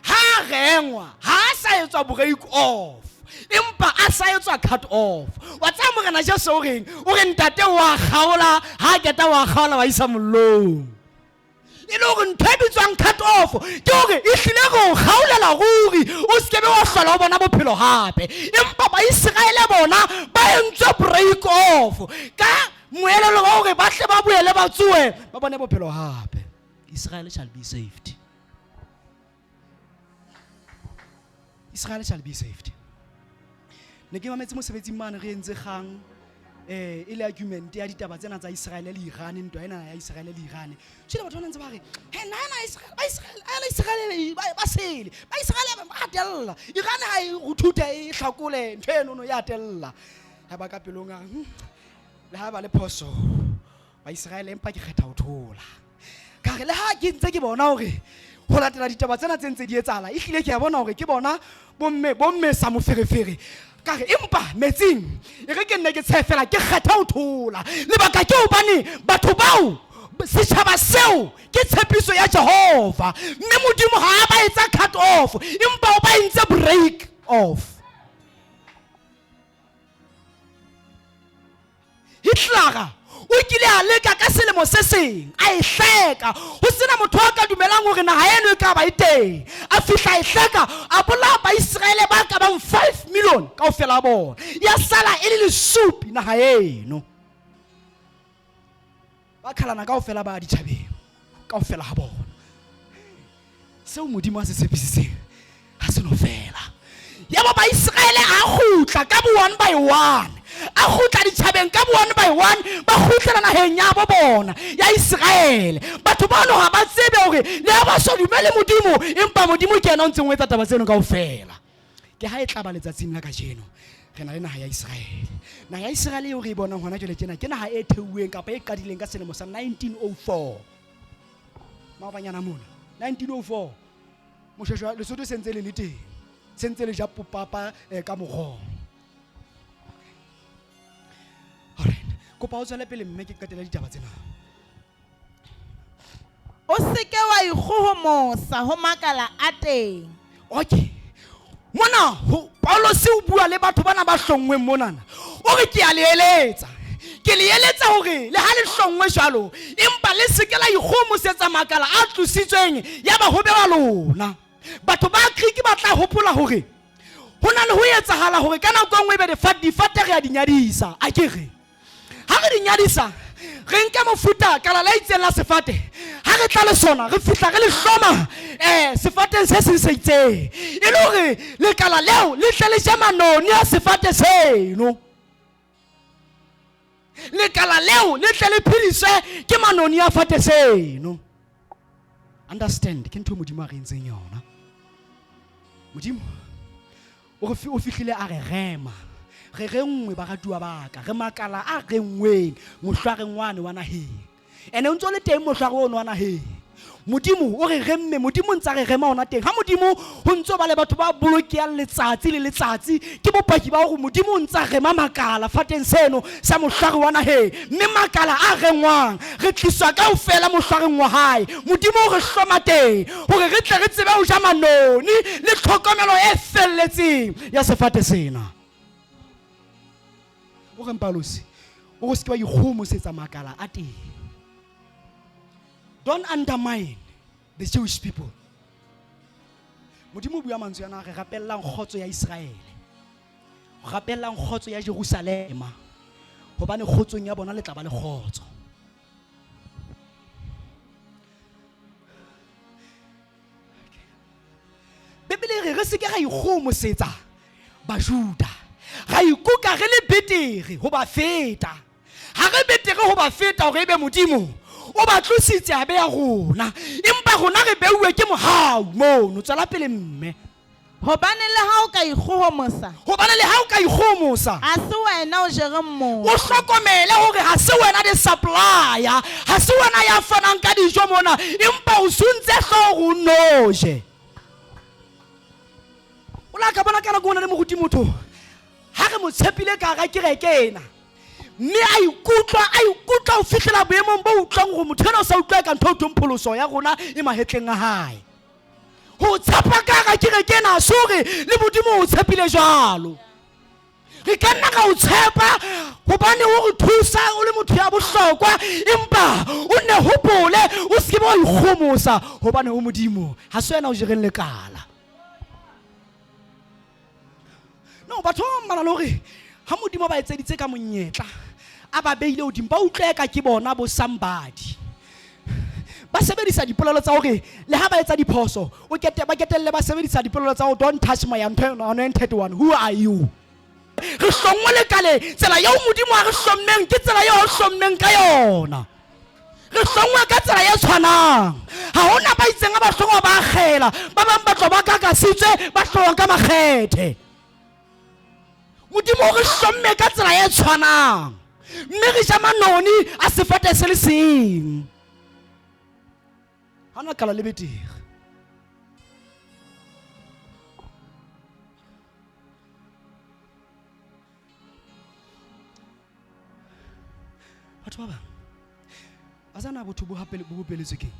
ha a rengwa, ha a sa etswa break off, empa a sa etswa cut off. Wa tseba Morena Jesu o reng? O re ntate wa kgaola, ha a qeta wa kgaola wa isa mollong. E le hore ntho e bitswang cut off ke hore e hlile re o kgaolela ruri, o se kebe wa hlola o bona bophelo hape. Empa Baiseraele bona ba entswe break off ka moelelo wa hore ba hle ba boele ba tsohe ba bone bophelo hape. Israel shall be saved. Israel shall be saved. Ne ke mametse mosebetsing mane re entse kgang, e le argument ya ditaba tsena tsa Israel le Iran, ntwa ena ya Israel le Iran. Tjhe, batho ba ntse ba re, he na na Israel, ba Israel, a Israel ba sele, ba Israel ba atella. Iran ha e go thuta e hlakole ntho eno no ya atella. Ha ba ka pelong a re, le ha ba le phoso ba Israel, empa ke kgetha ho thola. Ka re le ha ke ntse ke bona hore ho latela ditaba tsena tse ntse di etsahala, ehlile ke a bona hore ke bona bomme sa moferefere. Ka re empa metsing e re ke nne ke tshehe fela, ke kgetha ho thola. Lebaka ke hobane batho bao, setjhaba seo ke tshepiso ya Jehova, mme Modimo ha a ba etsa cut off, empa o ba entse break off. Hitler o kile a leka ka selemo selemo se seng a e hleka ho sena motho a ka dumelang hore naha eno e ka ba e teng a fihla e hleka a bolaya baiseraele ba ka bang 5 million kaofela bona ya sala e le lesupi naha eno ba khalana kaofela ba ditjhabeng kaofela ha bona seo modimo a se tshepisitseng ga se no fela yaba baiseraele a kgutla ka bo one by one a kgutla ditjhabeng ka bo one by one ba kgutlela naheng ya bo bona ya iseraele batho bano ga ba tsebe hore le ha ba sa dumele modimo empa modimo ke yena o ntseng o etsa taba tseno kaofela ke ha e tla ba letsatsing la kajeno re na le naha ya iseraele naha ya iseraele eo re e bonang hona jwale tjena ke naha e theuweng kapa e qadileng ka selemo sa 1904 maobanyana mona 1904 moshweshwe lesotho se ntse le le teng se ntse le ja popapa eh, ka morogo alright kopa o tswele pele mme ke qetele ditaba tsena O se ke wa ikgohomosa ho makala a teng. Okay. Mona ho Paulus o bua le batho bana ba hlonngweng monana. O re ke a le eletsa. Ke le eletsa hore le ha le hlonngwe jwalo empa le se ke la ikgohomosetsa makala a tlositsweng ya ba ho bewa lona. Batho ba Greek ba tla hopola hore ho na le ho etsahala hore ka nako e nngwe ebe difate re a di nyadisa. A ke re ha re di nyadisa re nke mofuta kala la itseng la sefate ha re tla le sona re fihla re le hloma um sefateng se seng se itseng e le hore lekala leo le tle le je manoni a sefate seno lekala leo le tle le phediswe ke manoni a fate seno understand ke ntho e modimo a re entseng yona modimo O re o fihlile a re rema. Re renngwe baratuwa ba ka. Re makala a renngweng mohlwareng wane wa naheng. Ene o ntse o le teng mohlware ono wa naheng. Modimo o re remme, Modimo o ntse a re rema ona teng. Ha Modimo ho ntse ba le batho ba bolokeyang letsatsi le letsatsi, ke bopaki ba hore Modimo o ntse a rema makala fateng seno sa mohlware wa naheng. Mme makala a rengwang, re tliswa kaofela mohlwareng wa hae. Modimo o re hloma teng. Hore re tle re tsebe ho ja manoni le tlhokomelo e felletseng ya sefate sena. O reng Paulose? O re se ke wa ikgohomosetsa makala a teng. Don't undermine the Jewish people. Modimo o bua mantswe ana re rapellang kgotso ya Iseraele. Rapellang kgotso ya Jerusalema. Hobane kgotsong ya bona le tla ba le kgotso. Bibele e re re se ke ra ikgohomosetsa Bajuda, ra ikuka re le betere ho ba feta. Ha re betere ho ba feta hore ebe Modimo o ba tlositse a beya rona, empa rona re beuwe ke mohau mono. Tswela pele mme. Hobane le ha o ka ikgohomosa. Hobane le ha o ka ikgohomosa. Ha se wena o jereng motho. O hlokomele hore ha se wena the supplier, ha se wena ya fanang ka dijo mona, empa o suntse hlooho hore o nno je. O la ka bona ka nako o na le moruti motho, ha re mo tshepile ka hara kereke ena, mme a ikutlwa, a ikutlwa ho fihlela boemong bo utlwang hore motho enwa o sa utlwa eka ntho eo thweng pholoso ya rona e mahetleng a hae. Ho tshepa ka hara kereke ena ha se hore le Modimo o tshepile jwalo. Re ka nna ra o tshepa hobane o re thusa o le motho ya bohlokwa, empa o nne hopole o se ke wa ikgomosa hobane o Modimo ha se wena o jereng lekala. No, batho ba bang ba na le hore ha Modimo a ba etseditse ka monyetla, a ba beile hodimo, ba utlwe eka ke bona bo somebody. Ba sebedisa dipolelo tsa hore le ha ba etsa diphoso, o kete ba ketelle ba sebedisa dipolelo tsa hore don't touch my anointed one, who are you? Re hlonngwe lekaleng, tsela eo Modimo a re hlommeng ke tsela eo a hlommeng ka yona. Re hlonngwe ka tsela e tshwanang. Ha hona ba itseng ha ba hlongwa ba akgela, ba bang ba tlo ba kakasitswe, ba hlongwa ka makgethe. Modimo o re hlomme ka tsela e tshwanang, mme re ja manoni a sefate se le seng. Ha na kala le betere. Batho ba bang ba tsana botho bo hape bo bopeletswe keng?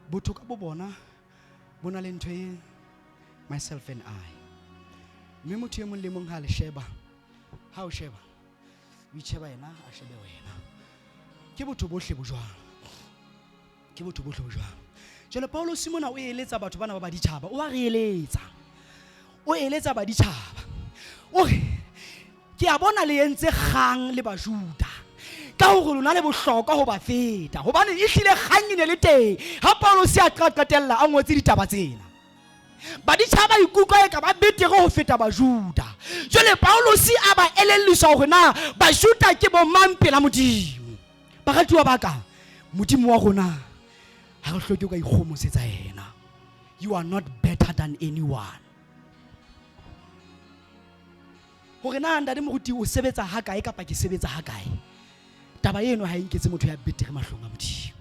Botho ka bo bona bo na le ntho e myself and I. Mme motho e mong le mong ha le sheba, ha o sheba, o itsheba yena, a shebe wena. Ke botho bohle bo jwalo. Ke botho bohle bo jwalo. Jwale Paulosi mona o eletsa batho bana ba baditjhaba, o a re eletsa. O eletsa baditjhaba. O re ke a bona le entse kgang le Bajuda ka hore lona le bohlokwa ho ba feta, hobane ehlile kgang e ne le teng ha Paulosi a qetella a ngotse ditaba tsena. Baditjhaba ba ikutlwa eka ba betere ho feta Bajuda. Jwale Paulosi a ba elelliswa hore na Bajuda ke bomang pela Modimo. Baratuwa ba ka, Modimo wa rona ha re hloke ho ka ikgomosetsa yena. You are not better than anyone. Hore na ntate moruti o sebetsa hakae kapa ke sebetsa hakae, taba eno ha e nketse motho ya betere mahlong a Modimo.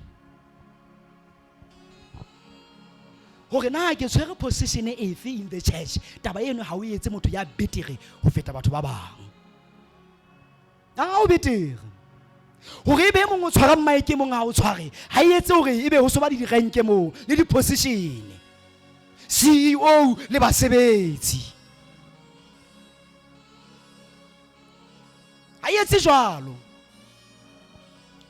Hore na ke tshwere position efe in the church, taba eno ha o etse motho ya betere ho feta batho ba bang. Ha o betere hore ebe e mong o tshwara mmaeke, e mong ha o tshware, ha e etse hore ebe ho so ba le direnke moo le di-position, CEO le basebetsi. Ha e etse jwalo.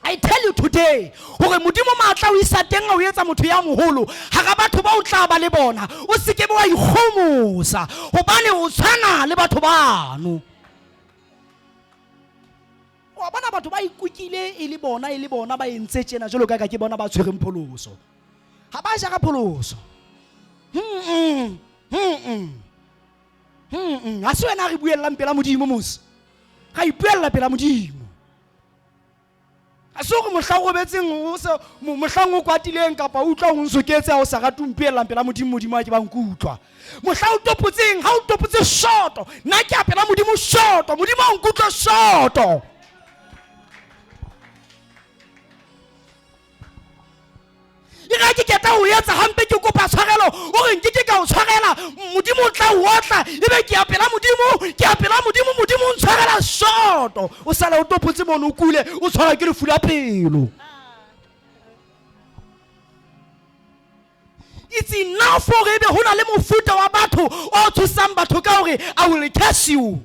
I tell you today hore Modimo matla o isa teng a o etsa motho ya moholo hara batho ba o tla ba le bona, o se ke be wa ikgomosa hobane o tshwana le batho bano. Wa bona batho ba ikukile e le bona, e le bona ba entse tjena jwalo ka ka ke bona ba tshwereng pholoso. Ha ba jara pholoso. Ha se wena re buellang pela Modimo mos. Ra ipuella pela Modimo. Ha se hore mohla o robetseng o se mohlang o kwatileng kapa o utlwa o nsoketse ha o sa rate o mpuellang pela Modimo, Modimo a ke ba nkutlwa. Mohla o topotseng, ha o topotse shoto, nna ke a pela Modimo shoto, Modimo a nkutlwe shoto. E re ke keta ho etsa hampe ke kopa tshwarelo, o re nke ke ka o tshwarela, Modimo o tla o otla, ebe ke a pela Modimo, ke a pela Modimo, Modimo o ntshwarela shoto. O sala o topotse mono o kule, o tshwarwa ke lefu la pelo. It's enough hore ebe ho na le mofuta wa batho o thusang batho ka hore I will curse you.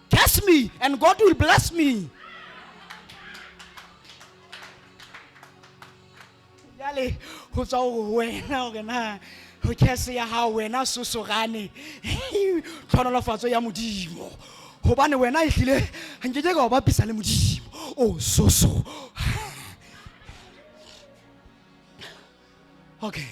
Curse me and God will bless me. Jwale ho tswa ho wena hore na ho curse ya hao wena sosorane tlhonolofatso ya Modimo, hobane wena ehlile nke ke ka o bapisa le Modimo o soso. Okay,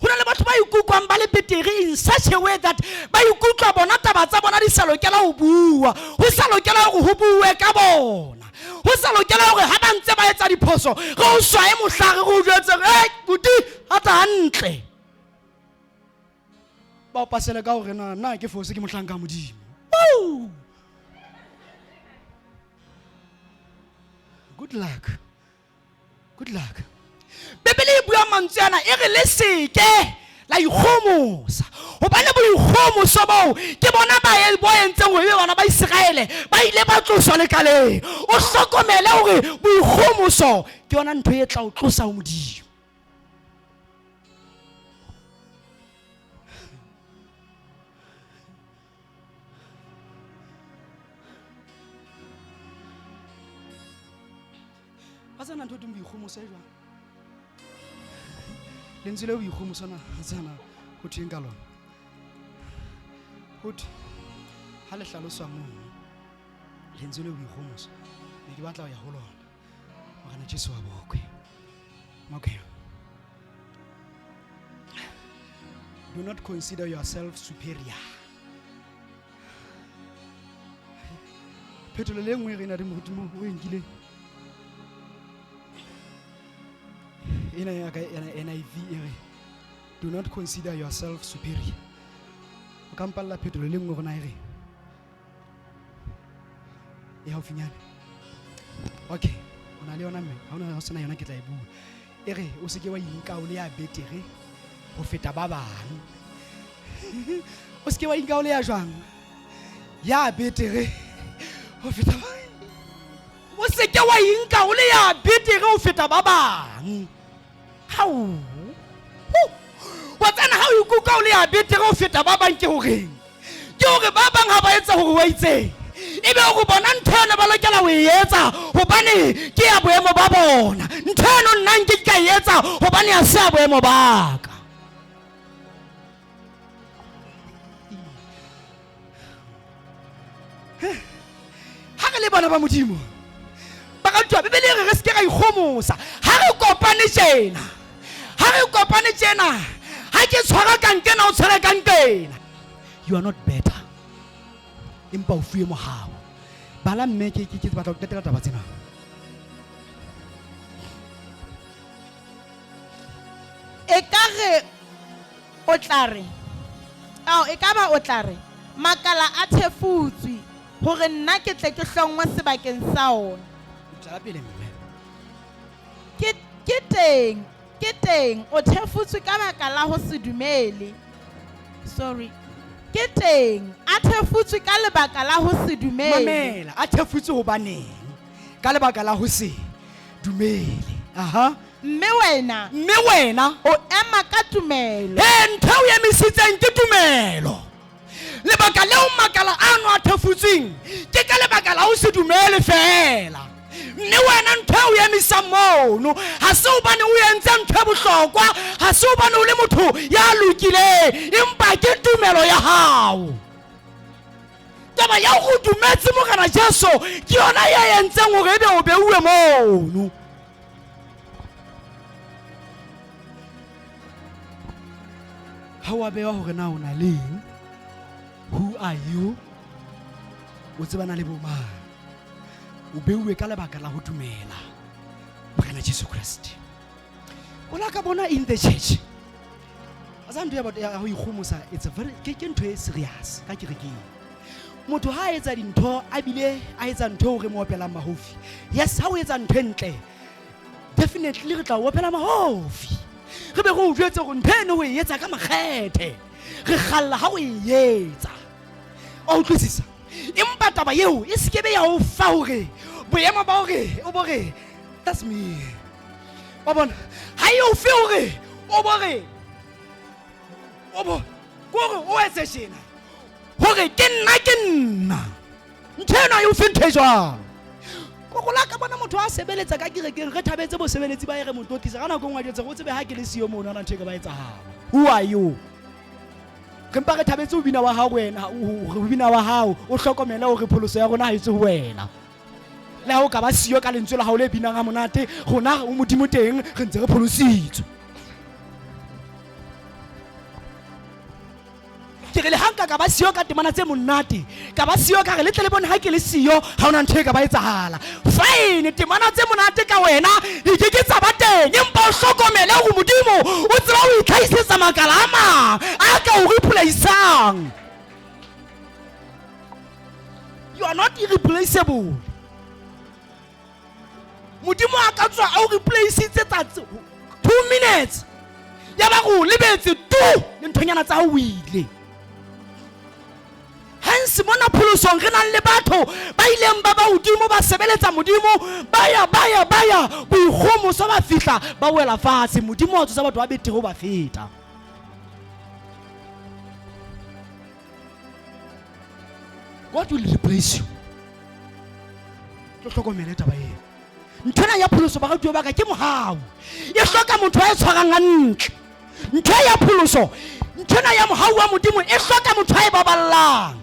ho na le batho ba ikutlwang ba le betere in such a way that ba ikutlwa bona taba tsa bona di sa lokela ho bua, ho sa lokela hore ho bue ka bona, ho sa lokela hore ha ba ntse ba etsa diphoso re o swaye mohlare re o jwetse e buti a tla hantle, ba o pasele ka hore na na ke fose ke mohlanka Modimo. Woo! Good luck. Good luck. Bibele e bua mantswe ana e re le seke la ikgomosa, hobane boikgomoso boo ke bona ba e bo entseng hore ebe bana ba Iseraele ba ile ba tloswa lekaleng. O hlokomele hore boikgomoso ke yona ntho e tla o tlosa ho Modimo. Wa tsena ntho e teng boikgomoso e jwang? Lentswe le boikgomoso na tsena ho thweng ka lona? Ho thwe ha le hlaloswa mono lentswe le boikgomoso, ne ke batla ho ya ho lona. Morena Jesu wa bokwe. Okay. Do not consider yourself superior. Phetolelo e nngwe e re na le modimo o e nkileng ena ya ka ena NIV e re do not consider yourself superior. O ka mpalla phetolelo e nngwe rona e re e haufinyane. Okay, o na le yona mme ha o sena yona ke tla e bua. E re o se ke wa inka o le ya betere ho feta ba bang. O se ke wa inka o le ya jwang ya betere ho feta ba. O se ke wa inka o le ya betere ho feta ba bang. Hao. Wa tsena ha o ikutlwa o le ya betere ho feta ba bang ke horeng? Ke hore ba bang ha ba etsa hore wa itseng. Ebe o bona ntho eno ba lokela ho e etsa hobane ke ya boemo ba bona. Ntho eno nna nke ke ka e etsa hobane ha se ya boemo ba ka. Ha re le bana ba Modimo, baratuwa, Bibele e re re se ke ra ikgomosa. Ha re kopane tjena, ha re kopane tjena, ha ke tshwara ka nkena, o tshware ka nkena. You are not better. Empa o fuwe mohau. Bala mme ke ke ke batla ho qetela taba tsena. Ekare o tla re, ao, ekaba o tla re, makala a thefutswe, hore nna ke tle ke hlongwe sebakeng sa ona. Tswela pele mme. Ke, ke teng, ke teng, o thefutswe ka baka la ho se dumele. Sorry. Ke teng, a thefutswe ka lebaka la ho se dumele. Mamela, a thefutswe hobaneng? Ka lebaka la ho se dumele. Aha. Mme wena, Mme wena o ema ka tumelo. He, ntho e o emisitseng ke tumelo. Lebaka leo makala ano a thefutsweng ke ka lebaka la ho se dumele feela. Mme wena ntho e o emisang mono ha se hobane o entse ntho e bohlokwa, ha se hobane o le motho ya lokileng, empa ke tumelo ya hao. Taba ya ho dumetse Morena Jesu ke yona ya entseng hore ebe o beuwe mono. Ha wa bewa hore na o na le eng, who are you, o tsebana le bo mang. O beuwe ka lebaka la ho dumela Morena Jesu Kreste. O la ka bona in the church. A sa ntho ya batho ya ho ikgomosa, it's a very, ke ntho e serious ka kerekeng. Motho ha a etsa dintho, a bile a etsa ntho eo re mo opelang mahofi. Yes, ha o etsa ntho e ntle, definitely re tla o opela mahofi. Re be re o jwetse hore ntho eno o e etsa ka makgethe. Re kgalla ha o e etsa. Wa utlwisisa? Empa taba eo e se ke be ya o fa hore boemo ba hore o bo re that's me. Wa bona? Ha e o fe hore o bo re o bo kore o etse tjena hore ke nna ke nna. Ntho eno ha e o fe ntho e jwalo. Kore la ka bona motho a sebeletsa ka kerekeng, re thabetse bosebeletsi ba e re mo tlotlisa ka nako e nngwe a jwetse hore o tsebe ha ke le siyo mono, ha ntho e ka ba etsahala. Who are you? Re mpa re thabetse ho bina wa hao wena, ho bina wa hao, o hlokomele hore pholoso ya rona ha e tswe ho wena. Le ha o ka ba siyo ka lentswe la hao le binang ha monate, rona o Modimo teng, re ntse re pholositswe. Ke re le ha nka ka ba siyo ka temana tse monate, ka ba siyo ka re le tle le bone ha ke le siyo, ha hona ntho e ka ba etsahala. Fine, temana tse monate ka wena di ke ke tsa ba teng, empa o hlokomele hore Modimo o tseba ho itlhahisetsa makala a mang a ka o replaceang. You are not irreplaceable. Modimo a ka tswa a o replaceitse tsatsi 2 minutes, ya ba go lebetse tu le nthonyana tsa hao o ile. Hence mona pholosong re nang le batho ba ileng ba ba hodimo ba sebeletsa Modimo, ba ya, ba ya, ba ya, boikgomoso ba fihla ba wela fatshe. Modimo wa tsosa batho ba betere ho ba feta. God will replace you. Tlo hlokomele taba eo. Ntho ena ya pholoso baratuwa ba ka ke mohau. E hloka motho a e tshwarang hantle. Ntho ya pholoso, ntho ena ya mohau wa Modimo e hloka motho a e baballang.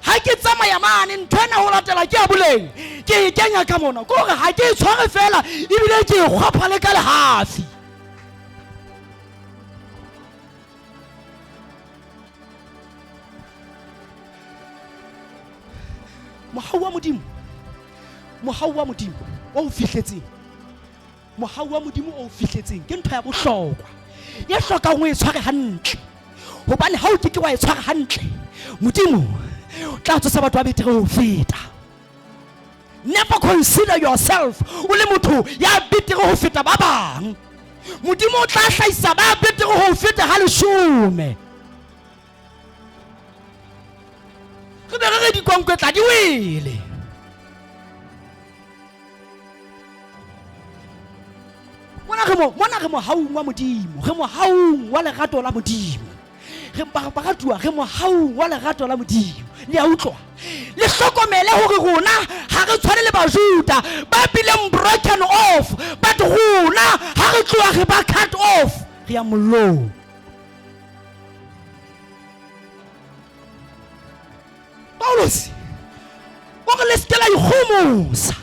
Ha ke tsamaya mane, ntho ena ho latela ke ya boleng, ke e kenya ka mona. Ke hore ha ke e tshware feela, ebile ke e kgwapha le ka lehafi. Mohau wa Modimo, mohau wa Modimo o o fihletseng, mohau wa Modimo o o fihletseng ke ntho ya bohlokwa e hlokang o e tshware hantle, hobane ha o ke ke wa e tshwara hantle, Modimo o tla tsosa batho ba betere ho feta. Never consider yourself o le motho ya betere ho feta ba bang. Modimo o tla hlahisa ba betere ho feta ha leshome. Re be re re dikonkwe tla di wele. Mona re mo, mona re mohaung wa Modimo, re mohaung wa lerato la Modimo. Re baratuwa, re mohaung wa lerato la Modimo. Le a utlwa? Le hlokomele hore rona ha re tshwane le Bajuda ba bileng broken off, but rona ha re tloha re ba cut off, re ya mollong. Paulus o re le se ke la ikgomosa,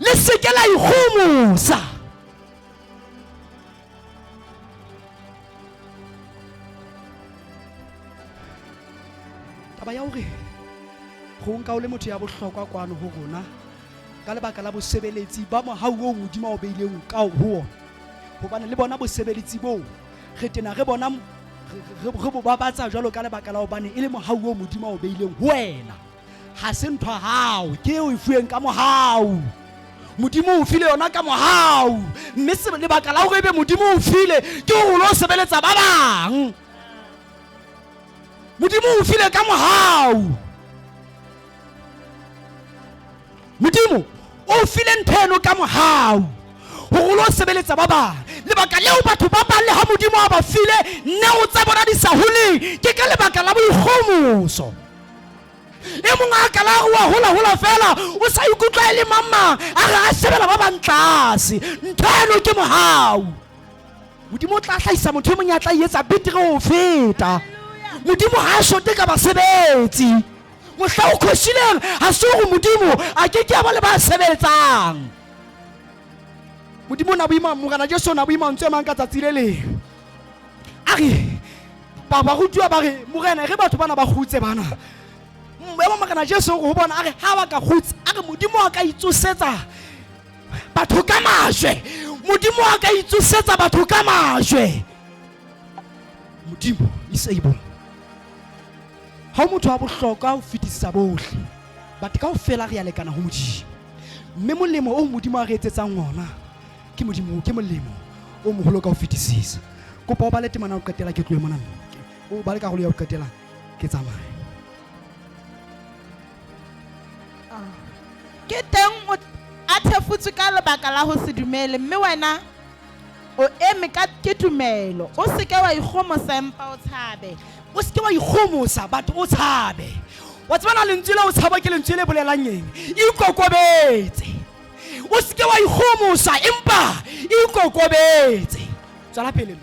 le se ke la ikgomosa. Taba ya hore go nka o le motho ya bohlokwa kwano ho rona ka lebaka la bosebeletsi ba mohau oo Modimo a o beileng ka ho ona, hobane le bona bosebeletsi boo re tena re bona re bo babatsa jwalo ka lebaka la hobane e le mohau oo Modimo a o beileng ho wena. Ha se ntho ya hao, ke eo e fuweng ka mohau. Modimo o file yona ka mohau, mme lebaka la hore ebe Modimo o file ke hore o lo sebeletsa ba bang. Modimo o file ka mohau. Modimo o file ntho eno ka mohau hore o lo sebeletsa ba bang. Lebaka leo batho ba bang le ha Modimo a ba file neo tsa bona di sa holeng ke ka lebaka la boikgomoso. E mong a kala a wa hola hola fela o sa ikutlwa e le mang mang, a re a shebela ba bang tlase. Ntho eno ke mohau. Modimo o tla hlahisa motho e mong ya tla etsa betere ho feta. Modimo ha a shote ka basebetsi. Mohla o khoshileng ha se hore Modimo a ke ke a ba le ba sebetsang. Modimo o na boima, Morena Jesu o na boima mantswe a mang ka tsatsi le leng. A re ba barutiwa ba re Morena re batho bana ba kgutse bana. Eba Morena Jesu ho bona a re ha ba ka kgutse, a re Modimo a ka itsosetsa batho ka majwe. Modimo a ka itsosetsa batho ka majwe. Modimo is able. Ha o motho wa bohlokwa ho fetisisa bohle, but kaofela re ya lekana ho Modimo. Mme molemo o Modimo a re etsetsang ona ke Modimo, ke molemo o moholo ka ho fetisisa. Kopa o bale temana ho qetela ke tlohe mona. O bale karolo ya ho qetela ke tsamaye. Ke teng o a thefutswe ka lebaka la ho se dumele, mme wena o eme ka ke tumelo. O se ke wa ikgomosa empa o tshabe. O se ke wa ikgomosa but o tshabe. Wa tseba na lentswe la o tshaba ke lentswe le bolelang eng? Ikokobetse. O se ke wa ikgomosa empa ikokobetse. Tswela pele.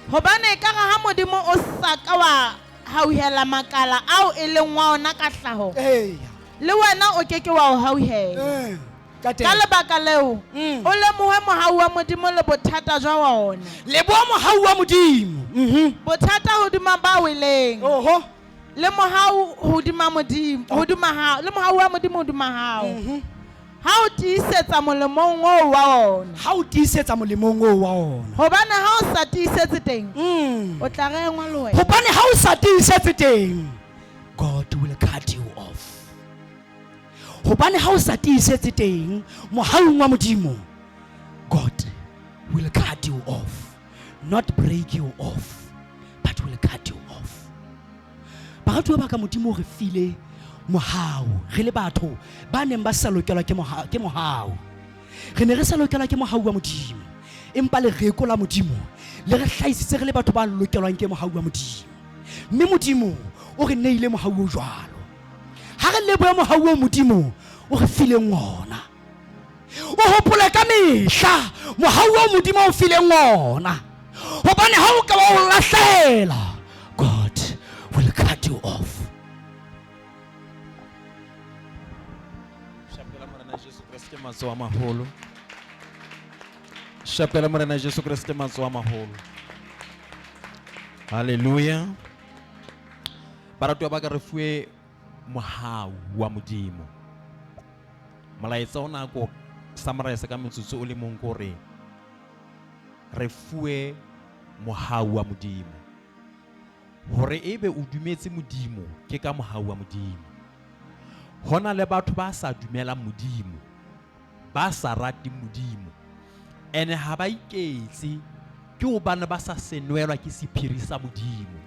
Hobane ekare ha Modimo o sa ka wa hauhela makala ao e leng wa ona ka hlaho, le wena o ke ke wa o hauhela. Ka lebaka leo, o lemohe mohau wa Modimo le bothata jwa wona. Leboha mohau wa Modimo. Bothata hodima ba weleng. Oho. Le mohau hodima Modimo, hodima hao, le mohau wa Modimo hodima hao. Ha o tiisetsa molemong oo wa ona. Ha o tiisetsa molemong oo wa ona. Hobane ha o sa tiisetse teng, o tla rengwa le wena. Hobane ha o sa tiisetse teng, God will cut you off. Hobane ha o sa tiisetse teng, mohaung wa Modimo, God will cut you off. Not break you off, but will cut you off. Baratuwa ba ka, Modimo o re file mohau re le batho ba neng ba sa lokelwa ke mohau. Re ne re sa lokelwa ke mohau wa Modimo, empa lereko la Modimo le re hlahisitse re le batho ba lokelwang ke mohau wa Modimo. Mme Modimo o re neile mohau o jwalo. Ha re lebohe mohau o Modimo o re fileng ona. O hopole ka mehla mohau o Modimo o fileng ona. Hobane ha o ka wa o lahlela, God will cut you off. Shapela Morena Jesu Kriste matsoho a maholo. Shapela Morena Jesu Kriste matsoho a maholo. Hallelujah. Baratuwa ba ka, re fuwe mohau wa Modimo. Molaetsa ona ko summarize ka metsotso o le mong, ko re re fuwe mohau wa Modimo. Hore ebe o dumetse Modimo ke ka mohau wa Modimo. Hona le batho ba sa dumelang Modimo, ba sa rateng Modimo, ene ha ba iketse ke hobane ba sa senwelwa ke sephiri sa Modimo.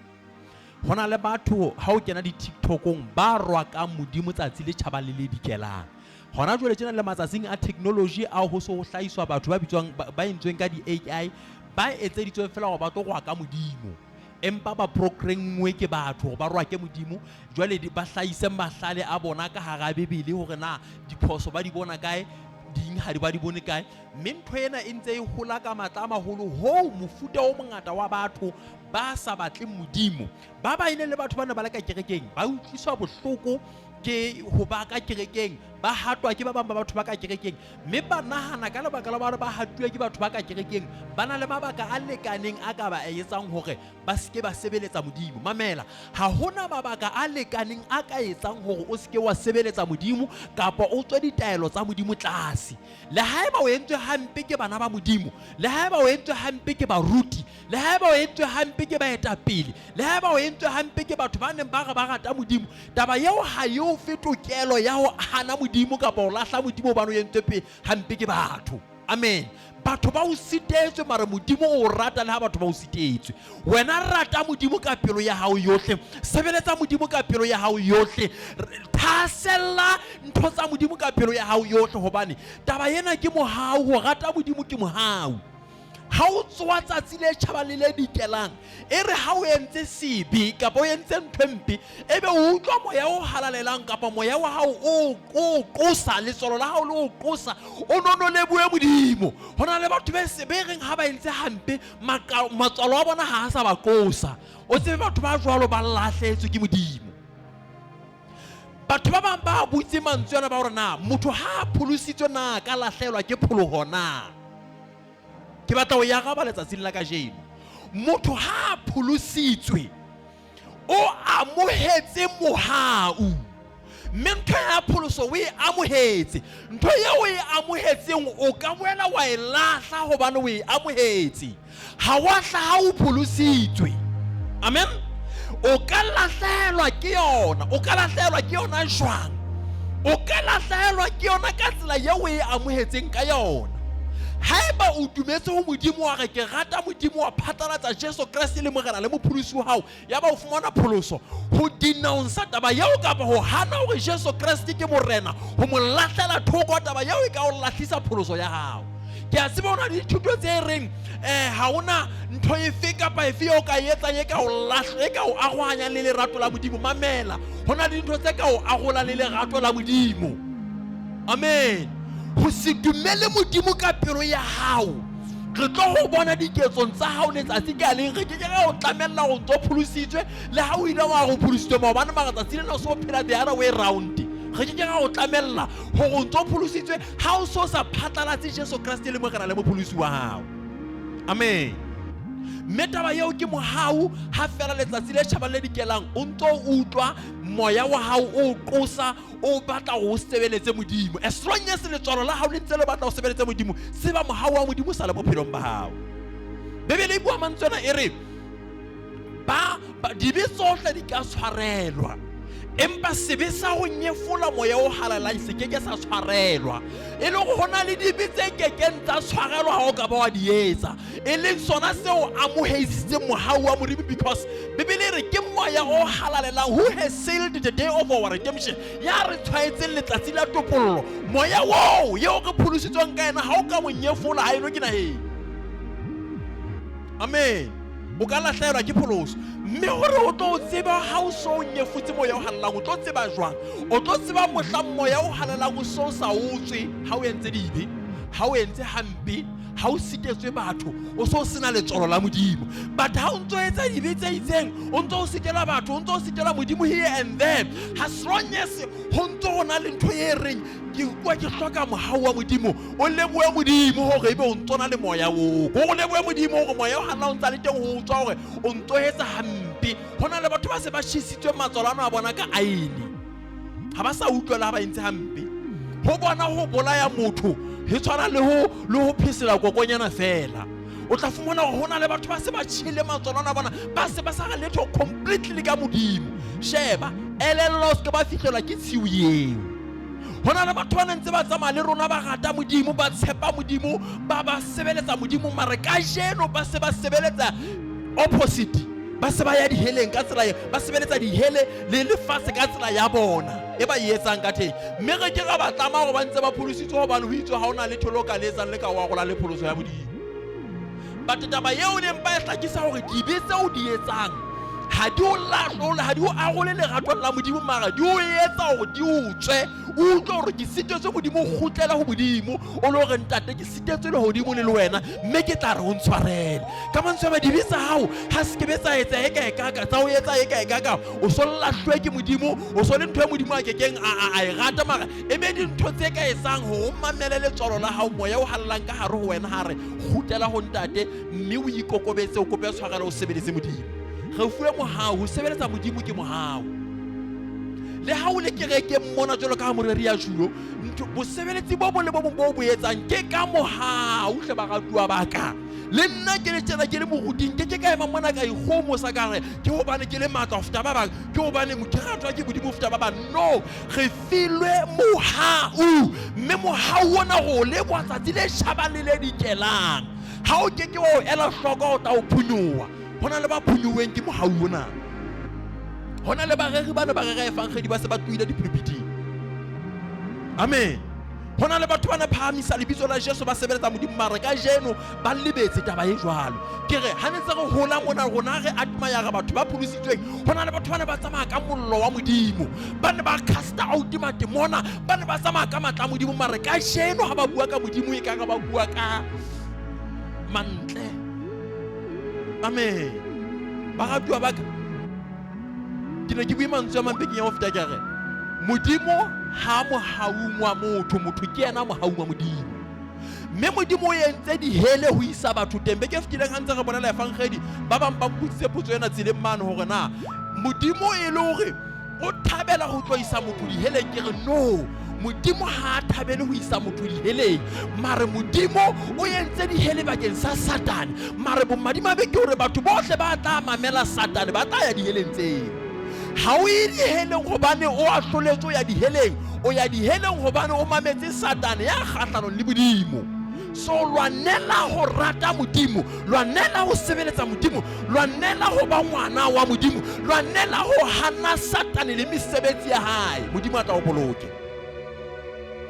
Hona le batho ha o kena di-TikTokong ba rwakang Modimo tsatsi le tjhabang le le dikelang. Hona jwale tjena le matsatsing a technology ao ho so ho hlahiswa batho ba bitswang ba entsweng ka di-AI, ba etseditsweng fela hore ba tlo rwaka Modimo. Empa ba programngwe ke batho hore ba rohake Modimo. Jwale ba hlahise mahlale a bona ka hara Bibele hore na diphoso ba di bona kae, ding ha di ba di bone kae. Mme ntho ena e ntse e hola ka matla a maholo hoo mofuta o mongata wa batho ba sa batleng Modimo. Ba ba ile le batho ba ne ba le ka kerekeng, ba utlwiswa bohloko ke ho ba ka kerekeng, ba hatwa ke ba bang ba batho ba ka kerekeng, mme ba nahana ka lebaka la hore ba hatuwe ke batho ba ka kerekeng, ba na le mabaka a lekaneng a ka ba etsang hore ba se ke ba sebeletsa Modimo. Mamela, ha hona mabaka a lekaneng a ka etsang hore o se ke wa sebeletsa Modimo kapa o tswe ditaelo tsa Modimo tlase. Le haeba o entswe hampe ke bana ba Modimo, le haeba o entswe hampe ke baruti, le haeba o entswe hampe ke baetapele, le haeba o entswe hampe ke batho ba neng ba re ba rata Modimo, taba eo ha e o fe tokelo ya ho hana Modimo kapa ho lahla Modimo hobane o entswe hampe ke batho. Amen. Batho ba o sitetswe, mara Modimo o rata le ha batho ba o sitetswe. Wena rata Modimo ka pelo ya hao yohle, sebeletsa Modimo ka pelo ya hao yohle, thahasella ntho tsa Modimo ka pelo ya hao yohle, hobane taba ena ke mohau. Ho rata Modimo ke mohau. Ha o tsoha tsatsi le tjhabang le le dikelang, e re ha o entse sebe kapa o entse ntho e mpe, ebe o utlwa moya o halalelang kapa moya wa hao o o qosa, letswalo la hao le o qosa, o nono lebohe Modimo. Ho na le batho be se be reng ha ba entse hampe, matswalo a bona ha a sa ba qosa. O tsebe batho ba jwalo ba lahlehetswe ke Modimo. Batho ba bang ba butse mantswe ana ba hore na motho ha a pholositswe na ka lahlehelwa ke pholoho na. Ke batla ho e araba letsatsing la kajeno. Motho ha a pholositswe o amohetse mohau, mme ntho ya pholoso o e amohetse. Ntho eo o e amohetseng o ka boela wa e lahla hobane o e amohetse. Ha wa hlaha o pholositswe. Amen. O ka lahlehelwa ke yona. O ka lahlehelwa ke yona jwang? O ka lahlehelwa ke yona ka tsela eo o e amohetseng ka yona. Haeba o dumetse ho Modimo wa re ke rata Modimo, wa phatlalatsa Jesu Kreste le Morena le Mopholosi wa hao, ya ba o fumana pholoso, ho denounce taba eo kapa ho hana hore Jesu Kreste ke Morena, ho mo lahlela thoko, taba eo e ka o lahlisa pholoso ya hao. Ke a tseba ho na le dithuto tse reng ha hona ntho efe kapa efe eo ka e etsang e ka o lahla, e ka o arohanyang le lerato la Modimo. Mamela, ho na le dintho tse ka o arolang le lerato la Modimo. Amen. Ho se dumele Modimo ka pelo ya hao, re tlo ho bona diketsong tsa hao letsatsi ka leng. Re ke ke ra o tlamella hore o ntso pholositswe, le ha o ile wa re o pholositswe maobane, mara tsatsi lena o so phela the other way round. Re ke ke ra o tlamella hore o ntso pholositswe ha o so sa phatlalatse Jesu Kreste le Morena le Mopholosi wa hao. Amen. Mme taba eo ke mohau. Ha fela letsatsi le tjhabang le dikelang o ntso utlwa moya wa hao o qosa, o batla hore o sebeletse Modimo. As long as letswalo la hao le ntse le batla ho sebeletse Modimo, tseba mohau wa Modimo sa le bophelong ba hao. Bibele e bua mantswe ana e re ba dibe tsohle di ka tshwarelwa, empa sebe sa ho nyefola moya o halalelang se ke ke sa tshwarelwa. E le hore ho na le dibe tse kekeng tsa tshwarelwa ha o ka ba wa di etsa, e leng sona seo amohetsitseng mohau wa Modimo, because Bibele e re ke moya o halalelang who has sealed the day of our redemption, ya re tshwaetseng letsatsi la topollo. Moya oo eo re pholositsweng ka yena, ha o ka mo nyefola, ha eno ke naheng. Amen. O ka lahlehelwa ke pholoso. Mme hore o tlo tseba ha o so nyefotse moya o halalelang, o tlo tseba jwang? O tlo tseba mohlang moya o halalelang o so sa o tswe ha o entse dibe, ha o entse hampe, ha o sitetswe batho, o so sena letswalo la Modimo. But ha o ntso etsa dibe tse itseng, o ntso o sitela batho, o ntso o sitela Modimo here and there, as long as ho ntso ho na le ntho e reng ke utlwa ke hloka mohau wa Modimo, o lebohe Modimo hore ebe o ntso na le moya oo. Ko o lebohe Modimo hore moya o halalelang o ntsa le teng ho utswa hore o ntso etsa hampe. Ho na le batho ba se ba tjhesitswe matswalo ano a bona ka aene, ha ba sa utlwa le ha ba entse hampe. Ho bona ho bolaya motho he tshwana le ho phesela kokonyana fela. O tla fumana hore ho na le batho ba se ba tjhele matswalo ano a bona, ba se ba sa re letho completely ka Modimo. Sheba, elellwa o se ke ba fihlelwa ke tshiu eo. Ho na le batho ba neng ntse ba tsamaya le rona, ba rata Modimo, ba tshepa Modimo, ba ba sebeletsa Modimo, mare kajeno ba se ba sebeletsa opposite, ba se ba ya diheleng ka tsela, ba sebeletsa dihele le lefatshe ka tsela ya bona e ba e etsang ka teng. Mme re ke ra ba tlama hore ba ntse ba pholositswe, hobane ho itswe ha o na letho le o ka le etsang le ka o arola le pholoso ya Modimo. But taba eo ne mpa e hlakisa hore dibe tseo di etsang ha di o lahlole, ha di o arole leratong la Modimo, mara di o etsa hore di o tswe, o utlwe hore ke sitetswe Modimo, o kgutlela ho Modimo, o le hore ntate ke sitetswe lehodimo le le wena, mme ke tla re o ntshwarele. Ka mantswe a mang, dibe tsa hao ha se ke be tsa etsa e ka e kaka, tsa o etsa e ka e kaka, o so lahlwe ke Modimo, o so le ntho e Modimo a kekeng a e rata, mara e be dintho tse ka etsang hore o mamele letswalo la hao, moya o hallang ka hare ho wena ha re kgutlela ho ntate, mme o ikokobetse, o kope tshwarelo, o sebeletse Modimo. Re fuwe mohau, ho sebeletsa Modimo ke mohau. Le ha o le kerekeng mona jwalo ka ha moreri ya tjhulo, ntho bosebeletsi bo bong le bo bong bo bo etsang ke ka mohau, hle baratuwa ba ka. Le nna ke le tjena ke le moruting, ke ke ka ema mona ka ikgohomosa ka re ke hobane ke le matla ho feta ba bang, ke hobane ke ratwa ke Modimo ho feta ba bang. No, re filwe mohau, mme mohau ona re o leboha tsatsi le tjhabang le le dikelang. Ha o ke ke wa o ela hloko, o tla o phunyoha. Ho na le ba phunyoheng ke mohau ona. Ho na le bareri ba ne ba rera evangedi ba se ba tlohile dipulpiting. Amen. Ho na le batho ba ne phahamisa lebitso la Jesu ba sebeletsa Modimo, mara kajeno ba lebetse taba e jwalo. Ke re ha ne ntse re hola mona rona re admire batho ba pholositsweng, ho na le batho ba ne ba tsamaya ka mollo wa Modimo, ba ne ba casta out matemona, ba ne ba tsamaya ka matla a Modimo, mara kajeno ha ba bua ka Modimo e ka re ba bua ka mantle. Amen. Baratuwa ba ka, ke ne ke bue mantswe a mang bekeng ya ho feta, ke re Modimo ha mohaung wa motho, motho ke yena mohaung wa Modimo. Mme Modimo o entse dihele ho isa batho teng. Beke e fetileng ha ntse re bolela evangedi, ba bang ba mpotsitse potso ena tseleng mane hore na Modimo e le hore o thabela ho tlo isa motho diheleng. Ke re no, Modimo ha a thabele ho isa motho diheleng, mare Modimo o entse dihele bakeng sa Satane. Mare bomadimabe ke hore batho bohle ba tla mamela Satane ba tla ya diheleng tseo. Ha o ye diheleng hobane o ahloletswe o ya diheleng, o ya diheleng hobane o mametse Satane ya kgahlanong le Modimo. So lwanela ho rata Modimo, lwanela ho sebeletsa Modimo, lwanela ho ba ngwana wa Modimo, lwanela ho hana Satane le mesebetsi ya hae. Modimo a tla o boloke.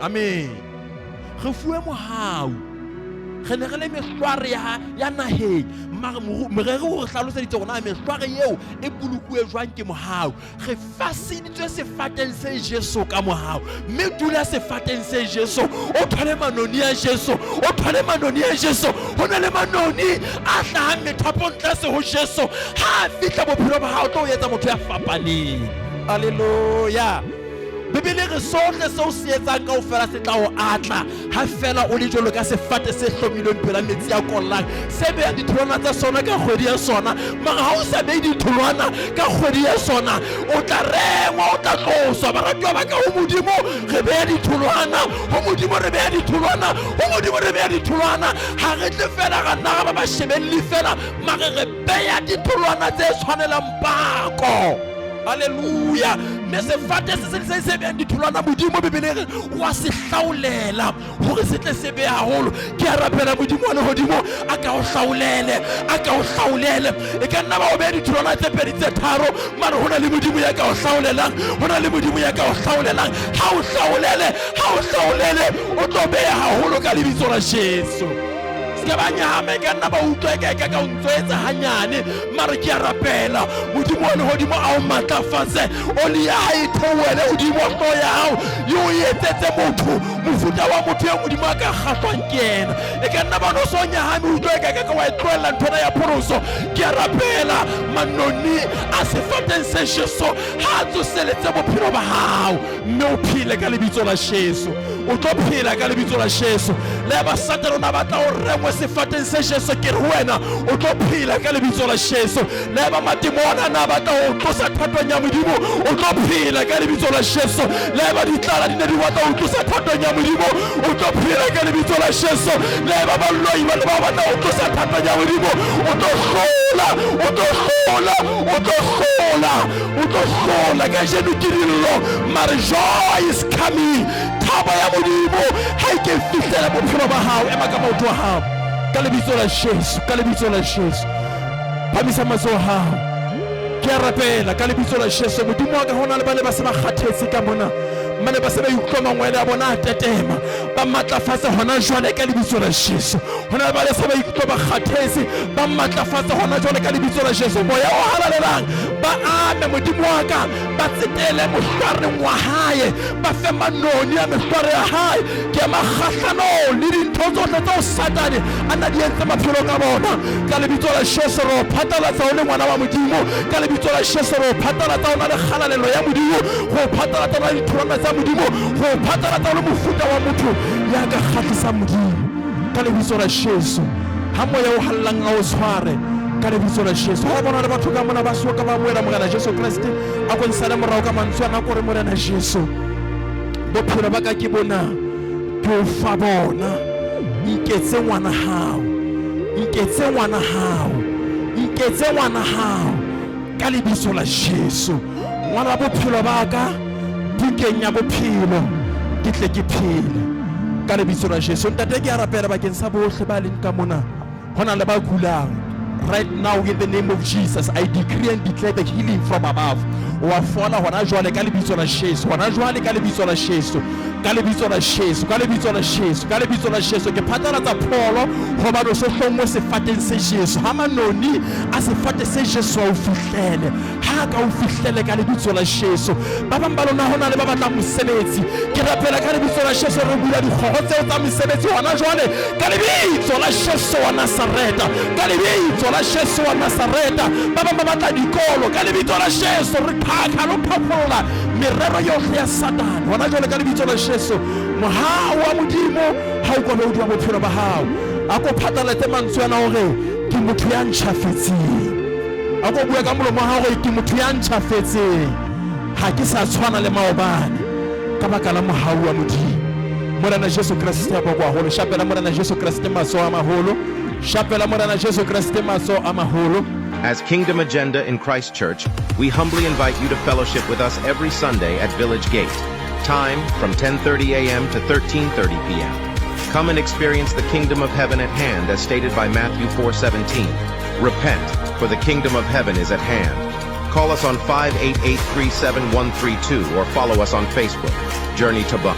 Amen. Re fuwe mohau. Re ne re le mehlware ya naheng, mare moreri o re hlaloseditse hore na mehlware eo e bolokuwe jwang ke mohau. Re faseditswe sefateng se Jesu ka mohau, mme dula sefateng se Jesu, o thole manoni a Jesu, o thole manoni a Jesu. Ho na le manoni a hlahang methapong tlase ho Jesu. Ha a fihla bophelo ba hao, tlo o etsa motho ya fapaneng. Haleluya. Bibele re sohle seo se etsang kaofela se tla o atla, ha fela o le jwalo ka sefate se hlomilweng pela metsi a kollang, se behang ditholwana tsa sona ka kgwedi ya sona. Mara ha o sa behe ditholwana ka kgwedi ya sona, o tla rengwa, o tla tloswa. Baratuwa ba ka, ho Modimo re beha ditholwana, ho Modimo re beha ditholwana, ho Modimo re beha ditholwana. Ha re tle fela ra nna ra ba bashebelli fela, mare re beha ditholwana tse tshwanelang pako. Haleluya. Mme sefate se seng se se behang ditholwana, Modimo Bibele re wa se hlaolela hore se tle se behe haholo. Ke a rapela Modimo wa lehodimo a ka o hlaolele, a ka o hlaolele. E ka nna ba o beha ditholwana tse pedi tse tharo, mare ho na le Modimo ya ka o hlaolelang, ho na le Modimo ya ka o hlaolelang. Ha o hlaolele, ha o hlaolele, o tlo beha haholo ka lebitso la Jesu. Se ke ba nyahama, e ka nna ba utlwa e ka e ka ka o ntso etsa hanyane, mare ke a rapela Modimo wa lehodimo a o matlafatse, oli ya hae e theohele hodimo wa hlooho ya hao, e o etsetse motho, mofuta wa motho eo Modimo a ka kgahlwang ke yena. E ka nna ba no so nyahame, utlwa e ka ka ka wa e tlohella nthwena ya pholoso. Ke a rapela manoni a sefateng se Jesu ha a tsoseletse bophelo ba hao, mme o phele ka lebitso la Jesu. O tlo phela ka lebitso la Jesu. Le ba Satane o na batla o rengwe sefateng se Jesu, ke re ho wena o tlo phela ka lebitso la Jesu. Le ba matimona na batla o tlosa thatong ya Modimo, o tlo phela ka lebitso la Jesu. Le ba ditlala di ne di batla o tlosa thatong ya Modimo, o tlo phela ka lebitso la Jesu. Le ba baloi ba ne ba batla o tlosa thatong ya Modimo, o tlo hlola, o tlo hlola, o tlo hlola, o tlo hlola. Kajeno ke dillo, mare joy is coming. Thabo ya Modimo ha e ke fihlele bophelo ba hao. Ema ka maoto a hao ka lebitso la Jesu, ka lebitso la Jesu. Phamisa matsoho a hao. Ke a rapela ka lebitso la Jesu. Modimo wa ka, ho na le ba ne ba se ba kgathetse ka mona, ba ne ba se ba ikutlwa mangwele a bona a tetema. Ba matlafatse hona jwale ka lebitso la Jesu. Ho na le ba le sa ba ikutlwa ba kgathetse, ba matlafatse hona jwale ka lebitso la Jesu. Moya o halalelang ba ame, Modimo wa ka, ba tsetele mohlwareng wa hae, ba fe manoni a mehlware ya hae. Ke ema kgahlanong le dintho tsohle tseo Satane a na di entse maphelong a bona. Ka lebitso la Jesu re o phatlalatsa o le ngwana wa Modimo. Ka lebitso la Jesu re o phatlalatsa o na le kgalalelo ya Modimo, re o phatlalatsa o na le ditholwana tsa Modimo, re o phatlalatsa o le mofuta wa motho ya ka kgahlisang Modimo. Ka lebitso la Jesu, ha moya o hallang a o tshware ka lebitso la Jesu. Ha bona le batho ka mona ba soka ba amohela Morena Jesu Kreste, a ko nsale morao ka mantswe ana, ko re Morena Jesu, bophelo ba ka ke bona, ke o fa bona, nketse ngwana hao, nketse ngwana hao, nketse ngwana hao ka lebitso la Jesu. Ngwana bophelo ba ka bukeng ya bophelo, ke tle ke phele ka lebitso la Jesu. Ntate, ke a rapela bakeng sa bohle ba leng ka mona, ho na le ba kulang. Right now in the name of Jesus, I decree and declare the healing from above. Wa fola hona jwale ka lebitso la Jesu, hona jwale ka lebitso la Jesu, ka lebitso la Jesu, ka lebitso la Jesu, ka lebitso la Jesu. Ke phatlalatsa pholo hobane o so hlonngwe sefateng se Jesu. Ha manoni a sefate se Jesu a o fihlele, ha ka o fihlele ka lebitso la Jesu. Ba bang ba lona ho na le ba batlang mosebetsi, ke rapela ka lebitso la Jesu, re bula dikgoro tseo tsa mesebetsi hona jwale ka lebitso la Jesu wa Nazareta, ka lebitso la Jesu wa Nazareta. Ba bang ba batla dikolo, ka lebitso la Jesu re qhaqha le ho phapholla merero yohle ya Satane hona jwale ka lebitso la Jesu. Mohau wa Modimo ha o kobe hodima bophelo ba hao. A ko phatlaletse mantswe ana hore ke motho ya ntjhafetseng. A ko bue ka molomo wa hao hore ke motho ya ntjhafetseng, ha ke sa tshwana le maobane ka baka la mohau wa Modimo. Morena Jesu Kreste a bokwa haholo. Shapela Morena Jesu Kreste matsoho a maholo. Shapela Morena Jesu Kreste matsoho a maholo. As Kingdom Agenda in Christ Church, we humbly invite you to fellowship with us every Sunday at Village Gate. Time from 10:30 a.m. to 13:30 p.m. Come and experience the kingdom of heaven at hand as stated by Matthew 4:17. Repent, for the kingdom of heaven is at hand. Call us on 588-37132 or follow us on Facebook. Journey to Bum.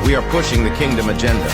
We are pushing the kingdom agenda.